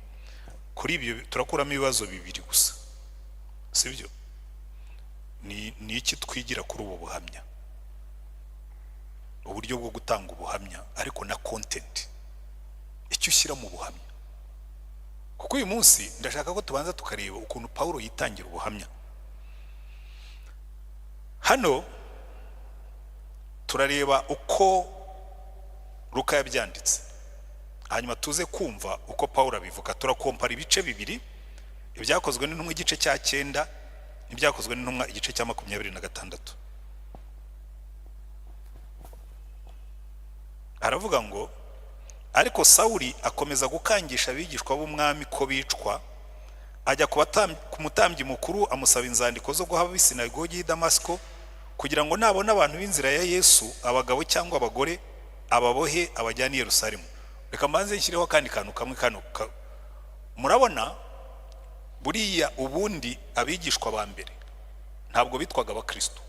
S1: kuri ibyo, turakuramo ibibazo bibiri gusa, sibyo? Ni iki twigira kuri ubu buhamya? Uburyo bwo gutanga ubuhamya, ariko na content, icyo ushyira mu buhamya. Kuko uyu munsi ndashaka ko tubanza tukareba ukuntu Pawulo yitangira ubuhamya. Hano turareba uko Luka yabyanditse, hanyuma tuze kumva uko Pawulo abivuga. Turakompara ibice bibiri, Ibyakozwe n'Intumwa igice cya 9 n'Ibyakozwe n'Intumwa igice cya 26. Aravuga ngo: "Ariko Sawuli akomeza gukangisha abigishwa b'Umwami ko bicwa." Ajya ku mutambyi mukuru, amusaba inzandiko zo guha ab'isinagogi y'i Damasiko, kugira ngo nabona abantu b'inzira ya Yesu, abagabo cyangwa abagore, ababohe, abajyane i Yerusalemu. Reka mbanze nshyireho akandi kantu kamwe kano. Murabona buriya ubundi abigishwa ba mbere ntabwo bitwaga Abakristo.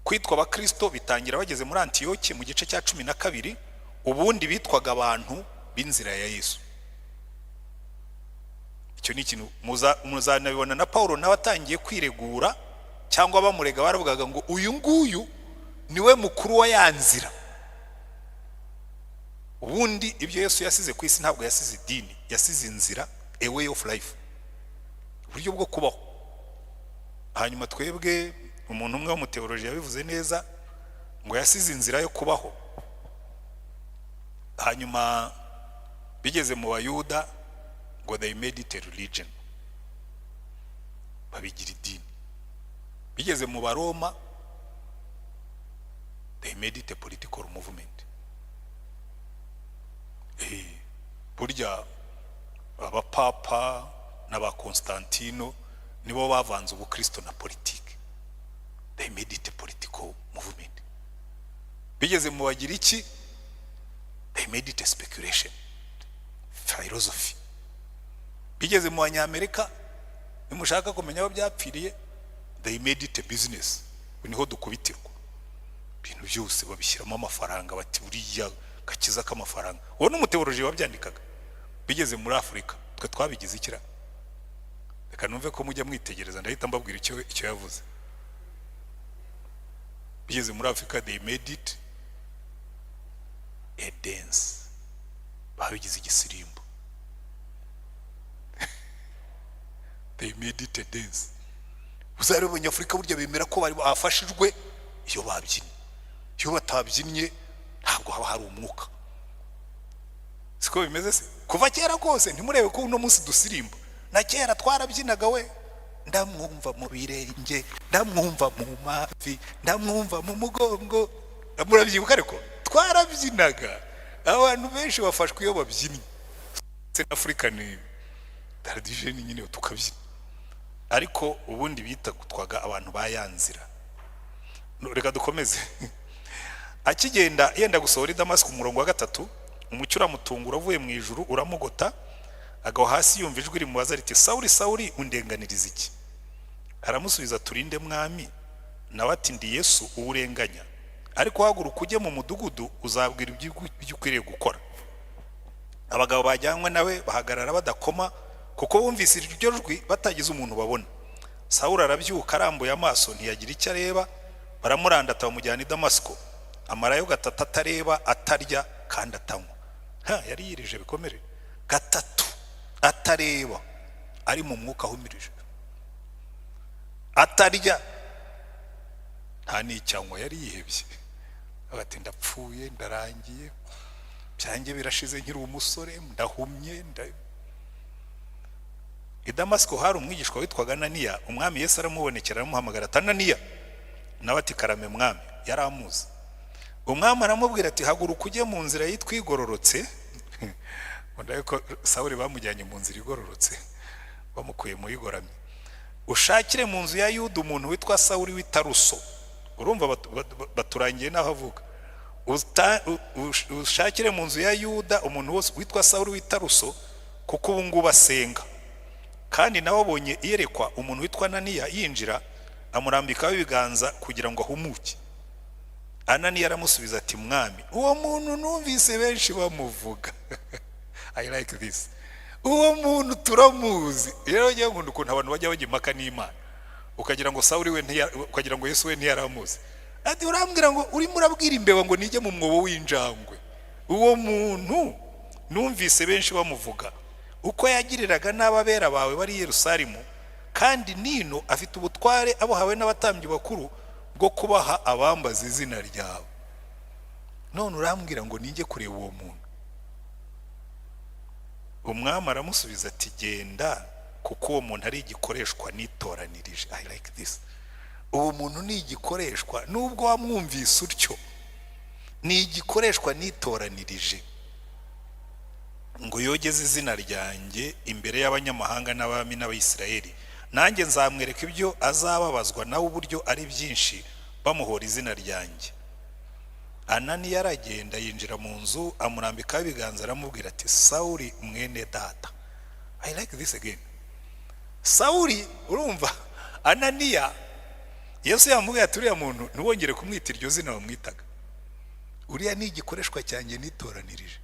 S1: Kwitwa Abakristo bitangira bageze muri Antiyoki mu gice cya 12. Ubundi bitwaga abantu b'inzira ya Yesu. Icyo ni ikintu muzanabibona na Paul nawe atangiye kwiregura cyangwa bamurega, baravugaga ngo uyu nguyu niwe mukuru wa ya nzira. Ubundi ibyo Yesu yasize ku isi, ntabwo yasize idini, yasize inzira, a way of life, uburyo bwo kubaho. Hanyuma twebwe, umuntu umwe w'umuteoloji yabivuze neza ngo yasize inzira yo kubaho, hanyuma bigeze mu Bayuda ngo they made it a religion, babigira idini. Bigeze mu Baroma, they made it a political movement. Burya abapapa n'aba Constantino nibo bavanze ubukristo na politiki, they made it a political movement. Bigeze mu Bagiriki, they made it a speculation, philosophy. Bigeze mu Banyamerika, nimushaka kumenya aho byapfiriye, they made it a business. Ubu niho dukubitirwa, ibintu byose babishyiramo amafaranga, bati buriya gakiza k'amafaranga. Uwo ni umuteoloji wabyandikaga. Bigeze muri Afurika, twe twabigize ikira. Reka numve ko mujya mwitegereza, ndahita mbabwira icyo yavuze. Bigeze muri Afurika, they made it a dance, babigize igisirimbo, they made it a dance. Uzareba Abanyafurika burya bemera ko bari bafashijwe iyo babyinnye. Iyo batabyinnye ntabwo haba hari umwuka. Siko bimeze se kuva kera kose? Ntimurebe ko uno munsi dusirimba, na kera twarabyinaga we. Ndamwumva mu birenge, ndamwumva mu mavi, ndamwumva mu mugongo. Murabyibuka? Ariko twarabyinaga. Abantu benshi bafashwe iyo babyinnye. African tradition nyine, tukabyina. Ariko ubundi bitwaga abantu ba ya nzira. Reka dukomeze. Akigenda yenda gusohora i Damasiko, umurongo wa 3, umucyo uramutungura uvuye mu ijuru uramugota, agwa hasi, yumva ijwi rimubaza riti: "Sawuri, Sawuri, undenganiriza iki?" Aramusubiza: "Uri nde, Mwami?" Nawe ati: "Ndi Yesu uwo urenganya. Ariko haguruka ujye mu mudugudu, uzabwira ibyo ukwiriye gukora." Abagabo bajyanywe nawe bahagarara badakoma, kuko bumvise iryo jwi batagize umuntu babona. Sawuli arabyuka, arambuye amaso ntiyagira icyo areba. Baramurandata, bamujyana i Damasiko. Amarayo gatatu atareba, atarya kandi atanywa. Ha, yari yirije bikomere. Gatatu atareba, ari mu mwuka ahumirije, atarya nta n'icyanywa, yari yihebye. Ati: "Ndapfuye, ndarangiye, byanjye birashize, nkiri umusore, ndahumye." I Damasiko hari umwigishwa witwaga Ananiya. Umwami Yesu aramubonekera, aramuhamagara ati: "Ananiya!" Nawe ati: "Karame, Mwami." Yari amuzi. Umwami aramubwira ati: "Haguruka ujye mu nzira yitwa Igororotse." Ko Sawuli bamujyanye mu nzira igororotse, bamukuye mu igoramye. "Ushakire mu nzu ya Yuda umuntu witwa Sawuli w'i Taruso." Urumva baturangiye n'aho avuga. "Ushakire mu nzu ya Yuda umuntu wose witwa Sawuli w'i Taruso, kuko ubu ngubu asenga. Kandi nawe abonye iyerekwa umuntu witwa Ananiya yinjira, amurambikaho ibiganza kugira ngo ahumuke." Ananiya aramusubiza ati: "Mwami, uwo muntu numvise benshi bamuvuga." I like this. Uwo muntu turamuzi. Rero ngewe nkunda ukuntu abantu bajya bajya impaka n'Imana, ukagira ngo Sawuli we ukagira ngo Yesu we ntiyaramuzi. Ati: "Urambwira ngo urimo urabwira imbeba ngo nijye mu mwobo w'injangwe? Uwo muntu numvise benshi bamuvuga, uko yagiriraga n'ababera bawe bari i Yerusalemu, kandi nino afite ubutware abuhawe n'abatambyi bakuru bwo kubaha abambaza izina ryawe. None urambwira ngo nijye kureba uwo muntu?" Umwami aramusubiza ati: "Genda, kuko uwo muntu ari igikoreshwa nitoranirije." I like this. Uwo muntu ni igikoreshwa, nubwo wamwumvise utyo, ni igikoreshwa nitoranirije. Ngo yogeze izina ryanjye imbere y'abanyamahanga n'abami n'Abayisiraheli. Nanjye nzamwereka ibyo azababazwa nawe uburyo ari byinshi bamuhora izina ryanjye." Ananiya aragenda, yinjira mu nzu, amurambikaho ibiganza, aramubwira ati: "Sawuri mwene data." I like this again. Sawuri, urumva Ananiya, Yesu yamubwiye ati: "Uriya muntu ntiwongere kumwita iryo zina wamwitaga, uriya ni igikoreshwa cyanjye nitoranirije."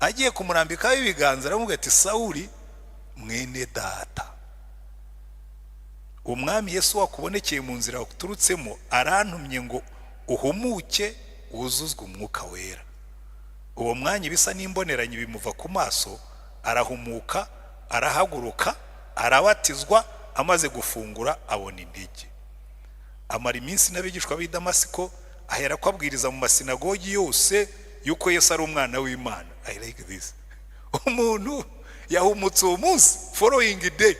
S1: Agiye kumurambikaho ibiganza, aramubwira ati: "Sawuri mwene data, Umwami Yesu wakubonekeye mu nzira waturutsemo arantumye ngo uhumuke, wuzuzwe Umwuka Wera." Uwo mwanya ibisa n'imboneranyo bimuva ku maso, arahumuka, arahaguruka, arabatizwa. Amaze gufungura abona intege. Amara iminsi n'abigishwa b'i Damasiko, ahera ko abwiriza mu masinagogi yose yuko Yesu ari Umwana w'Imana. I like this. Umuntu yahumutse uwo munsi, following day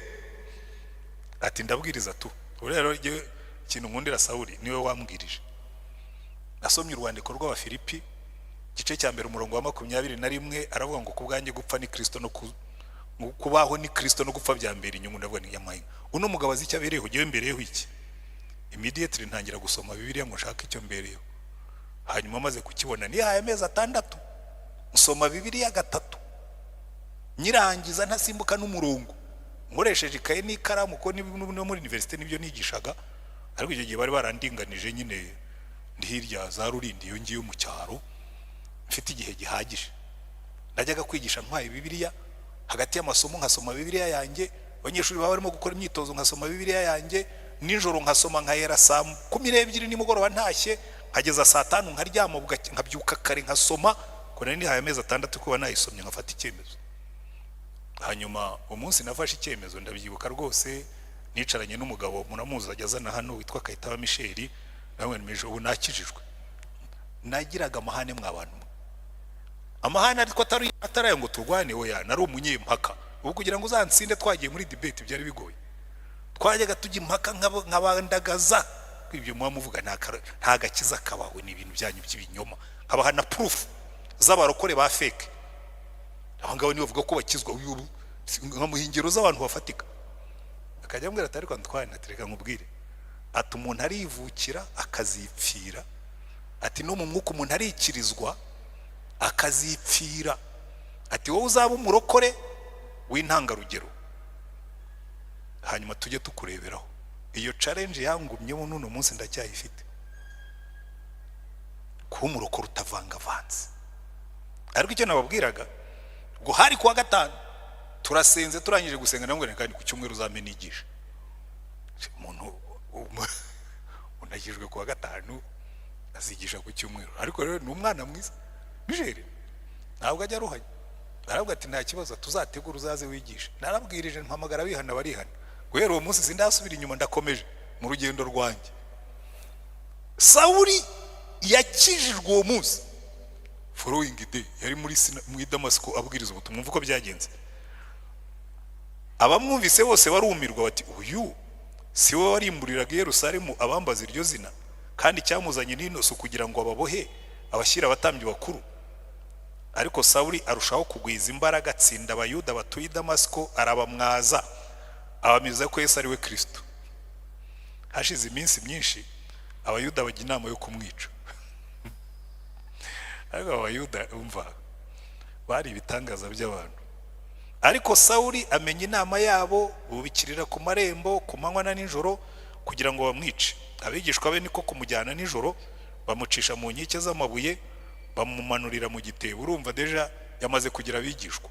S1: ati: "Ndabwiriza tu." Ubu rero ikintu nkundira Sawuri, niwe wambwirije. Nasomye urwandiko rw'Abafilipi, igice cya mbere, umurongo wa 21, aravuga ngo: "Ku bwanjye gupfa ni Kirisito no kubaho ni Kirisito, no gupfa bya mbere inyungu." Ndavuga ni yamaye, uno mugabo azi icyo abereyeho, ugiye mbereyeho iki? Immediately ntangira gusoma Bibiliya ngo nshake icyo mbereyeho. Hanyuma amaze kukibona, nihaye amezi 6 nsoma Bibiliya gatatu, nyirangiza ntasimbuka n'umurongo, nkoresheje ikaye n'ikaramu, ko no muri université nibyo nigishaga. Ariko icyo gihe bari barandinganije nyine, ndi hirya za Rurindi iyo ngiyo mu cyaro, mfite igihe gihagije. Najyaga kwigisha ntwaye Bibiliya, hagati y'amasomo nkasoma Bibiliya yanjye, abanyeshuri baba barimo gukora imyitozo nkasoma Bibiliya yanjye, nijoro nkasoma, nkahera saa 12 nimugoroba ntashye nkageza saa 5, nkaryama, nkabyuka kare nkasoma. Ko nari nihaye amezi 6 kuba nayisomye, nkafata icyemezo. Hanyuma umunsi nafashe icyemezo, ndabyibuka rwose, nicaranye n'umugabo muramuzi, ajya azana hano, witwa Kayitaba Michel. Nawe mije ubu nakijijwe. Nagiraga amahane mwa bantu mwe, amahane ariko atari ayo ngo turwane, oya, nari umunyempaka. Ubu kugira ngo uzansinde twagiye muri debate byari bigoye. Twajyaga tujya impaka nkabandagaza ibyo muba muvuga nta gakiza kabawe, ni ibintu byanyu by'ibinyoma, nkabaha na proof z'abarokore ba fake. Aba ngabo nibo bavuga ko bakizwa, nkamuha ingero z'abantu bafatika. Akajya ambwira ati: "Ariko Antoine," ati, "reka nkubwire," ati, "umuntu arivukira akazipfira," ati, "no mu mwuka umuntu arikirizwa akazipfira," ati, "wowe uzaba umurokore w'intangarugero, hanyuma tujye tukureberaho." Iyo challenge yangumyeho, n'uno munsi ndacyayifite, kuba umurokore utavangavanze. Ariko icyo nababwiraga, ngo hari kuwa gatanu, turasenze, turangije gusenga ndamubwira: "Kandi ku cyumweru uzampe nigisha." Umuntu unagijwe kuwa gatanu azigisha ku cyumweru? Ariko rero ni umwana mwiza Michel, ntabwo ajya aruhanya. Aravuga ati: "Nta kibazo, tuzategura uzaze wigishe." Narabwirije, mpamagara bihana, barihana. Guhera uwo munsi sindasubira inyuma, ndakomeje mu rugendo rwanjye. Sawuri yakijijwe uwo munsi, following day yari muri Damasiko abwiriza ubutumwa. Umva uko byagenze. Abamwumvise bose barumirwa, bati: "Uyu si we warimburiraga i Yerusalemu abambaza iryo zina? Kandi icyamuzanye n'ino si ukugira ngo ababohe, abashyira abatambyi bakuru?" Ariko Sawuli arushaho kugwiza imbaraga, atsinda Abayuda batuye i Damasiko, arabamwaza, abamiza ko Yesu ari we Kirisito. Hashize iminsi myinshi, Abayuda bajya inama yo kumwica. Ariko Abayuda, umva, bari ibitangaza by'abantu. Ariko Sawuli amenya inama yabo, bubikirira ku marembo ku manywa na nijoro kugira ngo bamwice. Abigishwa be niko kumujyana nijoro, bamucisha mu nkike z'amabuye, bamumanurira mu gitebo. Urumva déjà yamaze kugira abigishwa,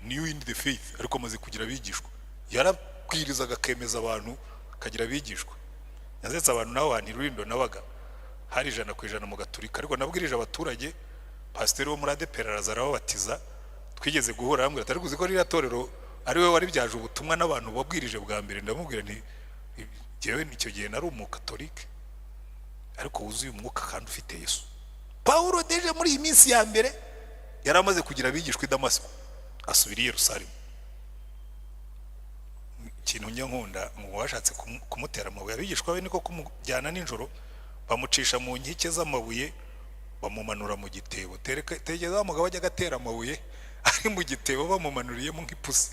S1: new in the faith, ariko amaze kugira abigishwa. Yarabwirizaga akemeza abantu, akagira abigishwa. Yazetse abantu nabo bantu Rurindo nabaga hari 100% mu Gaturika, ariko nabwirije abaturage, pasiteri wo muri ADEPR araza arababatiza. Twigeze guhura, arambwira ati: "Ariko uzi ko ririya torero ari we waribyaje ubutumwa n'abantu wabwirije bwa mbere?" Ndamubwira nti: "Jyewe icyo gihe nari umukatolike ariko wuzuye umwuka kandi ufite Yesu." Pawulo déjà muri iyi minsi ya mbere yari amaze kugira abigishwa i Damasiko, asubira i Yerusalemu. Ikintu njya nkunda, ngo bashatse kumutera amabuye. Abigishwa be niko kumujyana nijoro, bamucisha mu nkike z'amabuye. Bamumanura mu gitebo. Tekereza wa mugabo ajya agatera amabuye ari mu gitebo, bamumanuriyemo nk'ipusi.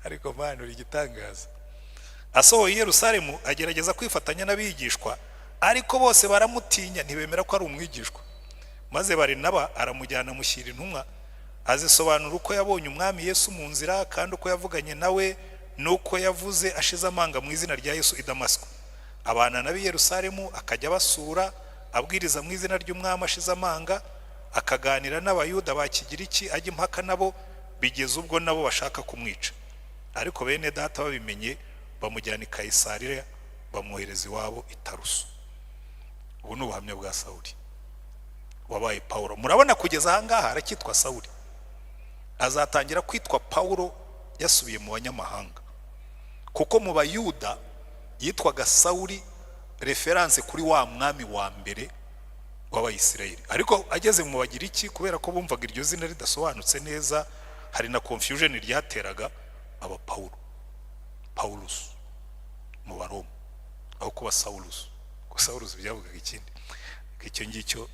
S1: Ariko Mana, uri igitangaza! Asohoye i Yerusalemu, agerageza kwifatanya n'abigishwa, ariko bose baramutinya, ntibemera ko ari umwigishwa. Maze Barinaba aramujyana, amushyira intumwa, azisobanura uko yabonye Umwami Yesu mu nzira, kandi uko yavuganye nawe, n'uko yavuze ashize amanga mu izina rya Yesu i Damasiko. Abana n'ab'i Yerusalemu, akajya abasura, abwiriza mu izina ry'Umwami ashize amanga, akaganira n'Abayuda ba Kigiriki, ajya impaka nabo, bigeze ubwo nabo bashaka kumwica. Ariko bene Data babimenye, bamujyana i Kayisariya, bamwohereza iwabo i Taruso. Ubu ni ubuhamya bwa Sawuli wabaye Pawulo. Murabona, kugeza aha ngaha aracyitwa Sawuli. Azatangira kwitwa Pawulo yasubiye mu banyamahanga, kuko mu Bayuda yitwaga Sawuli, référence kuri wa mwami wa mbere w'Abayisirayeli. Ariko ageze mu Bagiriki, kubera ko bumvaga iryo zina ridasobanutse neza, hari na confusion ryateraga, aba Pawulo, Paulus mu Baroma, aho kuba Saulus, ko Saulus byavugaga ikindi. Icyo ngicyo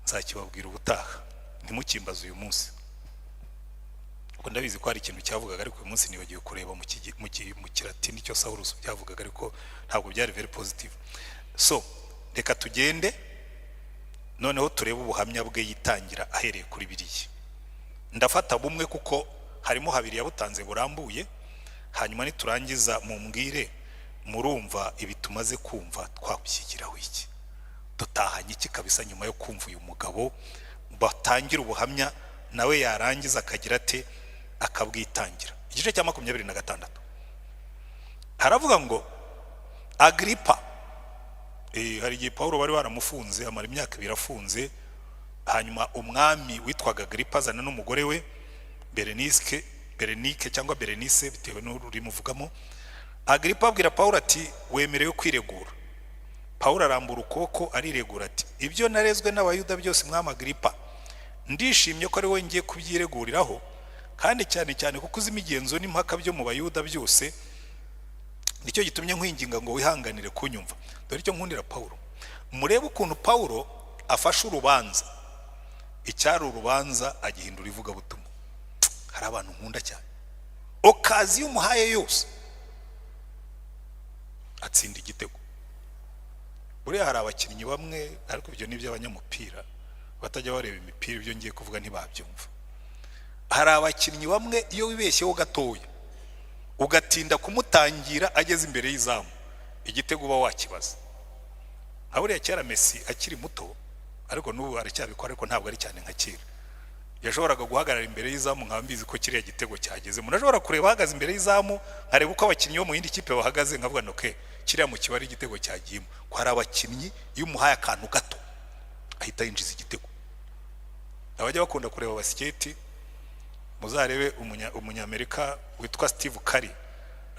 S1: nzakibabwira ubutaha, ntimukimbaze uyu munsi, kuko ndabizi ko hari ikintu cyavugaga, ariko uyu munsi nibagiwe kureba mu Kilatini cyo Saulus byavugaga, ariko ntabwo byari very positive. So reka tugende noneho turebe ubuhamya bwe yitangira ahereye kuri biriya. Ndafata bumwe kuko harimo habiri yabutanze burambuye. Hanyuma niturangiza mumbwire, murumva ibi tumaze kumva twabyigiraho iki? Dutahanye iki kabisa nyuma yo kumva uyu mugabo batangira ubuhamya, nawe yarangiza akagira ate? Akabwitangira. Igice cya 26 haravuga ngo: Agiripa, hari igihe Paul bari baramufunze, amara imyaka 2 afunze. Hanyuma umwami witwaga Agiripa azana n'umugore we Berenice, Berenike cyangwa Berenice, bitewe n'ururimi uvugamo. Agiripa abwira Paul ati: "Wemerewe kwiregura." Paul arambura ukuboko ariregura ati: "Ibyo narezwe n'Abayuda byose, mwami Agiripa, ndishimye ko ari wowe ngiye kubyireguriraho, kandi cyane cyane kuko uzi imigenzo n'impaka byo mu Bayuda byose. Nicyo gitumye nkwinginga ngo wihanganire kunyumva." Dore icyo nkundira Paul. Murebe ukuntu Paul afashe urubanza, icyari urubanza agihindura ivugabutumwa. Hari abantu nkunda cyane, occasion umuhaye yose atsinda igitego. Buriya hari abakinnyi bamwe, ariko ibyo ni iby'abanyamupira batajya bareba imipira, ibyo ngiye kuvuga ntibabyumva. Hari abakinnyi bamwe iyo wibeshyeho gatoya, ugatinda kumutangira ageze imbere y'izamu, igitego uba wakibaza. Nka buriya kera Messi akiri muto, ariko n'ubu aracyabikora, ariko ntabwo ari cyane nka kera, yashoboraga guhagarara imbere y'izamu nkaba mbizi ko kiriya gitego cyageze. Umuntu ashobora kureba ahagaze imbere y'izamu, nkareba uko abakinnyi bo mu yindi kipe bahagaze, nkavuga ngo: "Okay, kiriya mu kibari igitego cyagiyemo." Ko hari abakinnyi iyo umuhaye akantu gato ahita yinjiza igitego. Abajya bakunda kureba basiketi, muzarebe Umunyamerika witwa Steve Curry,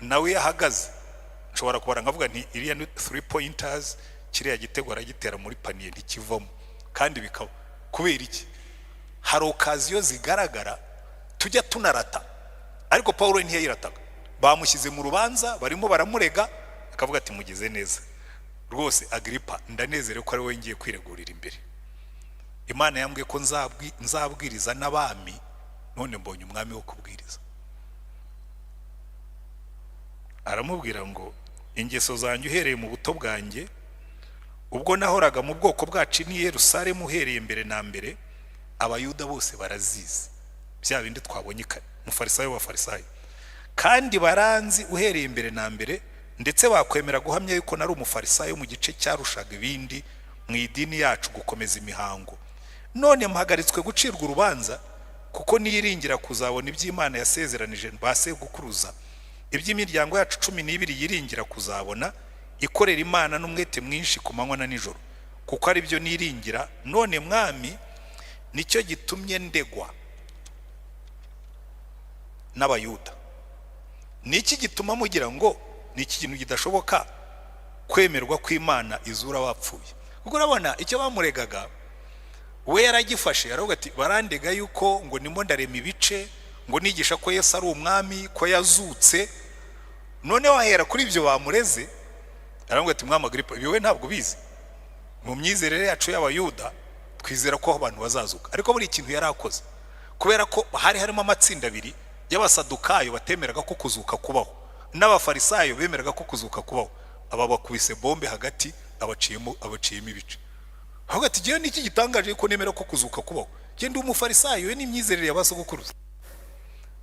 S1: nawe iyo ahagaze nshobora kubara nkavuga nti: "Iriya ni three pointers, kiriya gitego aragitera muri panier ntikivamo." Kandi bikaba kubera iki? Hari occasion zigaragara tujya tunarata, ariko Paul ntiyayirataga. Bamushyize mu rubanza, barimo baramurega, akavuga ati: "Mugize neza rwose, Agiripa, ndanezerewe ko ari wowe ngiye kwiregurira imbere. Imana yambwiye ko nzabwiriza n'abami, none mbonye umwami wo kubwiriza." Aramubwira ngo: "Ingeso zanjye uhereye mu buto bwanjye, ubwo nahoraga mu bwoko bwacu n'i Yerusalemu, uhereye mbere na mbere, Abayuda bose barazizi." Bya bindi twabonye kare, Mufarisayo w'Abafarisayo. "Kandi baranzi uhereye mbere na mbere, ndetse bakwemera guhamya yuko nari Umufarisayo mu gice cyarushaga ibindi mu idini yacu gukomeza imihango. None mpagaritswe gucirwa urubanza kuko niyiringira kuzabona iby'Imana yasezeranije ba sekuruza, iby'imiryango yacu 12 yiringira kuzabona, ikorera Imana n'umwete mwinshi ku manywa na nijoro, kuko ari byo niringira. None mwami, nicyo gitumye ndegwa n'Abayuda. Ni iki gituma mugira ngo ni iki kintu kidashoboka kwemerwa kw'Imana izura abapfuye?" Kuko urabona icyo bamuregaga we yaragifashe, aravuga ati: "Barandega yuko ngo ndimo ndarema ibice, ngo nigisha ko Yesu ari umwami, ko yazutse." Noneho ahera kuri ibyo bamureze, aravuga ati: "Mwami Agiripa, ibi we ntabwo ubizi." Mu myizerere yacu y'Abayuda twizera ko abantu bazazuka. Ariko buri kintu yari akoze, kubera ko hari harimo amatsinda abiri y'Abasadukayo batemeraga ko kuzuka kubaho n'Abafarisayo bemeraga ko kuzuka kubaho, aba bakubise bombe hagati, abaciyemo ibice. Ahubwo ati: "Ngewe niki gitangaje ko nemera ko kuzuka kubaho? Njye ndi Umufarisayo, n'imyizerere ya ba sogokuruza."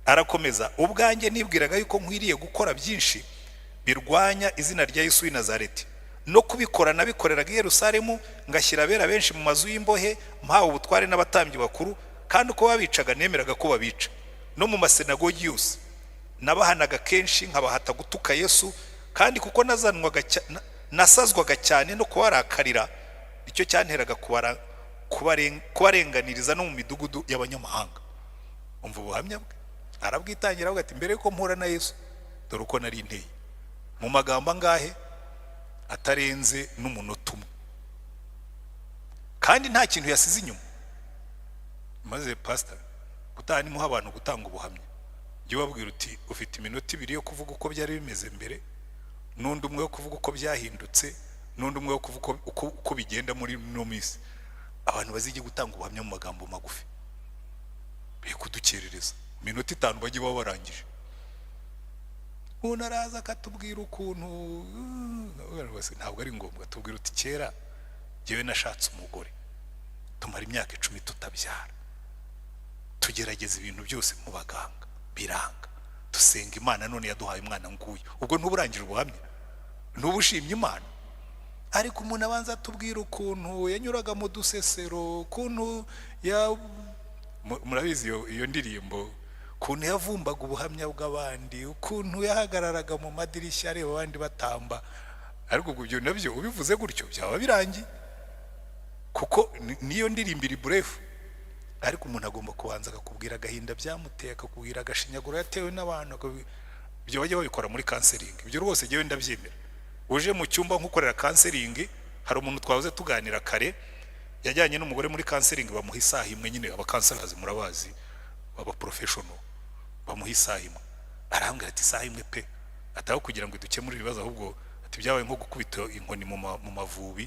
S1: Arakomeza: "Ubwanjye nibwiraga yuko nkwiriye gukora byinshi birwanya izina rya Yesu w'i Nazareti. No kubikora nabikoreraga i Yerusalemu, ngashyira abera benshi mu mazu y'imbohe, mpawe ubutware n'abatambyi bakuru. Kandi uko babicaga nemeraga ko babica. No mu masinagogi yose nabahanaga kenshi, nkabahata gutuka Yesu. Kandi kuko nazanwaga nasazwaga cyane no kubarakarira, icyo cyanteraga kubarenganiriza no mu midugudu y'abanyamahanga." Umva ubuhamya bwe, arabwitangira, avuga ati: "Mbere yuko mpura na Yesu, dore uko nari nteye." Mu magambo angahe? Atarenze n'umunota umwe, kandi nta kintu yasize inyuma. Maze pasita gutaha, nimuha abantu gutanga ubuhamya, jya ubabwira uti: "Ufite iminota 2 yo kuvuga uko byari bimeze mbere, n'undi umwe wo kuvuga uko byahindutse, n'undi umwe wo kuvuga uko bigenda muri ino minsi." Abantu bazige gutanga ubuhamya mu magambo magufi, be kudukerereza. Iminota 5 bajye baba barangije. Umuntu araza akatubwira ukuntu ntabwo ari ngombwa. Tubwira uti: "Kera njyewe nashatse umugore, tumara imyaka 10 tutabyara, tugerageza ibintu byose mu baganga biranga, dusenga Imana, none yaduhaye umwana nguyu." Ubwo ntuburangije ubuhamya? Ntubushimye Imana? Ariko umuntu abanza atubwira ukuntu yanyuraga mu dusesero, ukuntu ya murabizi iyo ndirimbo, ukuntu yavumbaga ubuhamya bw'abandi, ukuntu yahagararaga mu madirishya areba abandi batamba. Ariko ubwo ibyo nabyo ubivuze gutyo byaba birangiye, kuko niyo ndirimbo iri brief. Ariko umuntu agomba kubanza akakubwira agahinda byamuteye, akakubwira agashinyaguro yatewe n'abantu. Ibyo bajya babikora muri counseling, ibyo rwose njyewe ndabyemera. Uje mu cyumba nk'ukorera counseling, hari umuntu twahoze tuganira kare yajyanye n'umugore muri counseling, bamuha isaha imwe nyine. Aba counselors murabazi, baba professional, bamuha isaha imwe. Arambwira ati: "Isaha imwe pe, ataho kugira ngo idukemure ibibazo, ahubwo," ati, "byabaye nko gukubita inkoni mu mavubi,"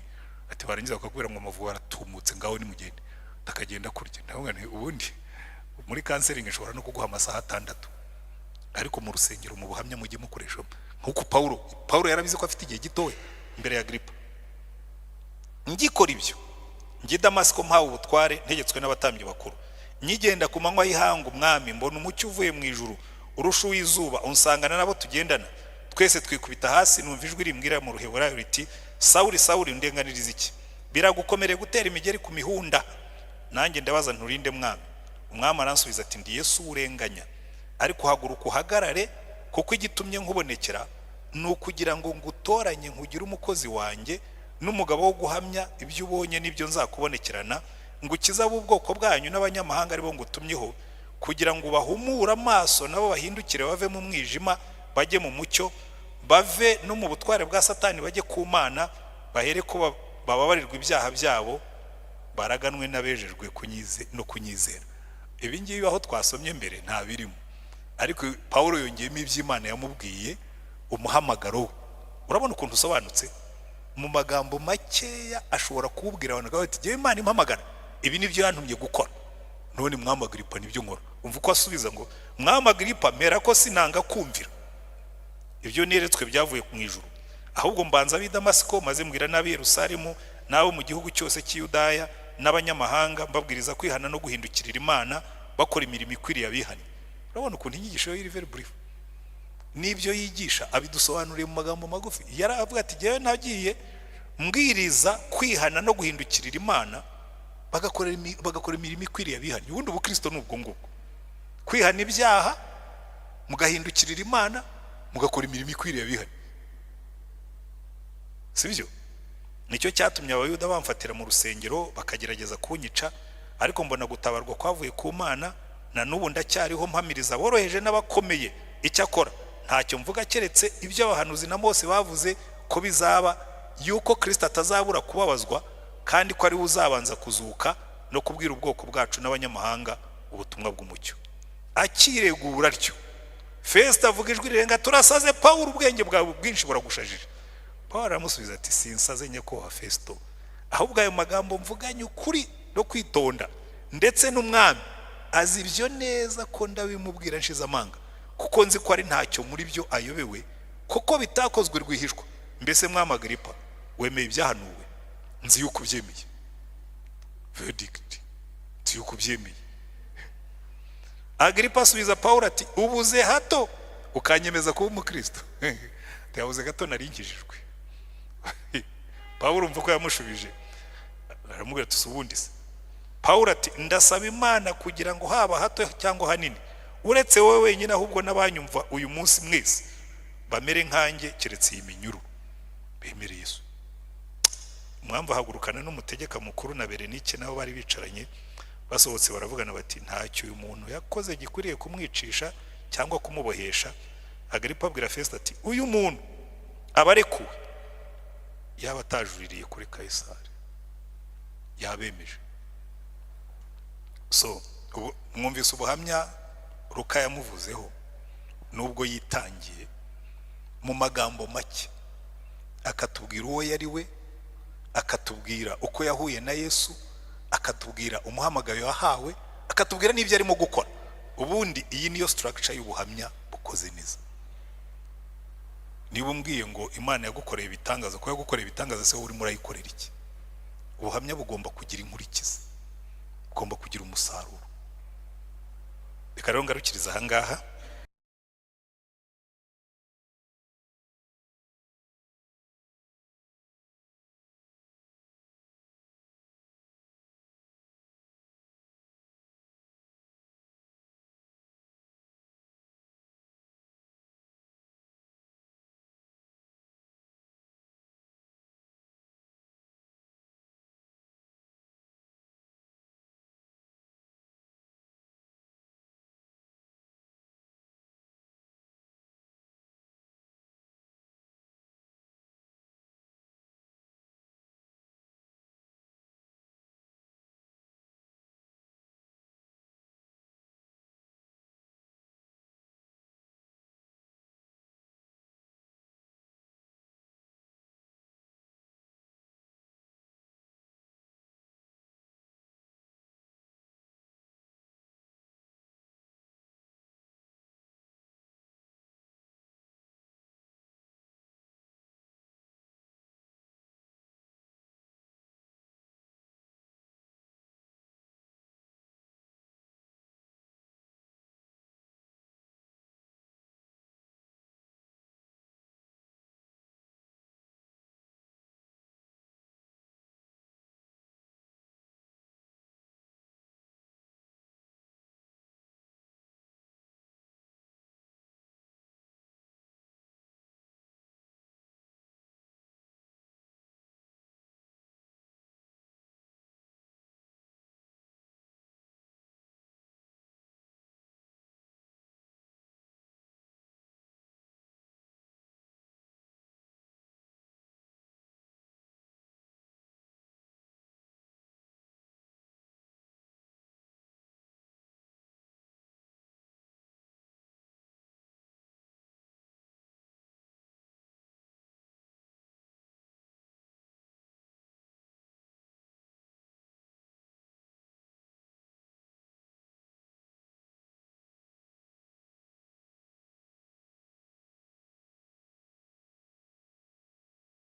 S1: ati, "barangiza bakakubwira ngo amavubi aratumutse, ngaho nimugende." Akagenda kurya. Ndavuga nti: "Ubundi muri counseling ishobora no kuguha amasaha 6, ariko mu rusengero, mu buhamya, mujye mukoresha nk'uko Paulo yarabizi ko afite igihe gitoya imbere ya Agiripa." "Ngikora ibyo, njye i Damasiko mpawe ubutware, ntegetswe n'abatambyi bakuru, nkigenda ku manywa y'ihangu, umwami, mbona umucyo uvuye mu ijuru urusha uw'izuba, unsangana n'abo tugendana. Twese twikubita hasi, numva ijwi rimbwira mu Ruheburayo riti: 'Sawuli, Sawuli, undenganiriza iki? Biragukomereye gutera imigeri ku mihunda.' Nanjye ndabaza nti: 'Uri nde, Mwami?' Umwami aransubiza ati: 'Ndi Yesu urenganya. Ariko haguruka uhagarare, kuko igitumye nkubonekera ni ukugira ngo ngutoranye, nkugire umukozi wanjye n'umugabo wo guhamya ibyo ubonye n'ibyo nzakubonekerana, ngo ukize ab'ubwoko bwanyu n'abanyamahanga aribo ngutumyeho, kugira ngo bahumure amaso nabo bahindukire, bave mu mwijima bajye mu mucyo, bave no mu butware bwa Satani bajye ku Mana, bahere ko bababarirwa ibyaha byabo, baraganwe n'abejejwe no kunyizera." Ibi ngibi aho twasomye mbere nta birimo, ariko Pawulo yongeyemo iby'Imana yamubwiye, umuhamagaro we. Urabona ukuntu usobanutse mu magambo makeya. Ashobora kuwubwira abantu bati: "Jyewe Imana impamagara, ibi nibyo yantumye gukora. None mwami Agiripa, nibyo nkora." Umva uko asubiza ngo: "Mwami Agiripa, mera ko sinanga kumvira ibyo neretswe byavuye mu ijuru. Ahubwo mbanza ab'i Damasiko, maze mbwira n'ab'i Yerusalemu n'abo mu gihugu cyose cy'i Yudaya n'abanyamahanga, mbabwiriza kwihana no guhindukirira Imana, bakora imirimo ikwiriye abihanye." Urabona ukuntu inyigisho ye iri very brief, n'ibyo yigisha abidusobanuriye mu magambo magufi. Yaravuga ati: "Jyewe nagiye mbwiriza kwihana no guhindukirira Imana, bagakora imirimo ikwiriye abihanye." Ubundi ubukristo ni ubwo ngubwo: kwihana ibyaha, mugahindukirira Imana, mugakora imirimo ikwiriye abihanye, si byo? "Nicyo cyatumye Abayuda bamfatira mu rusengero, bakagerageza kunyica. Ariko mbona gutabarwa kwavuye ku Mana, na n'ubu ndacyariho, mpamiriza aboroheje n'abakomeye. Icyakora ntacyo mvuga keretse ibyo abahanuzi na Mose bavuze ko bizaba, yuko Kirisito atazabura kubabazwa, kandi ko ari we uzabanza kuzuka no kubwira ubwoko bwacu n'abanyamahanga ubutumwa bw'umucyo." Akiregura atyo, Fesito avuga ijwi rirenga: "Turasaze Pawulo, ubwenge bwawe bwinshi buragushajije." Pawulo aramusubiza ati: "Sinsaze, nyakubahwa Fesito." Ahubwo ayo magambo mvuganye ukuri no kwitonda, ndetse n'umwami azi ibyo neza ko ndabimubwira nshize amanga, kuko nzi ko ari ntacyo muri byo ayobewe, kuko bitakozwe rwihishwa. Mbese mwami Agiripa, wemeye ibyahanuwe? Nzi yuko ubyemeye." Verdict: nzi yuko ubyemeye. Agiripa asubiza Pawulo ati: "Ubuze hato ukanyemeza kuba umukristo." Yabuze gato nari nkijijwe. Pawulo, umva ko yamushubije, aramubwira ati: "Ubundi se?" Pawulo ati: "Ndasaba Imana kugira ngo haba hato cyangwa hanini, uretse wowe wenyine, ahubwo n'abanyumva uyu munsi mwese bamere nkanjye, keretse iyi minyururu." Bemere Yesu. Umwami ahagurukana n'umutegeka mukuru na Berenike nabo bari bicaranye. Basohotse baravugana bati: "Ntacyo uyu muntu yakoze gikwiriye kumwicisha cyangwa kumubohesha." Agiripa abwira Fesito ati: "Uyu muntu aba arekuwe yaba atajuririye kuri Kayisari." Yabemeje. So ubu mwumvise ubuhamya Luka yamuvuzeho, nubwo yitangiye mu magambo make, akatubwira uwo yari we, akatubwira uko yahuye na Yesu, akatubwira umuhamagaro yahawe, akatubwira n'ibyo arimo gukora. Ubundi iyi niyo structure y'ubuhamya bukoze neza. Niba umbwiye ngo Imana yagukoreye ibitangaza, ko yagukoreye ibitangaza se, wowe urimo urayikorera iki? Ubuhamya bugomba kugira inkurikizi, bugomba kugira umusaruro. Reka rero ngarukiriza aha ngaha.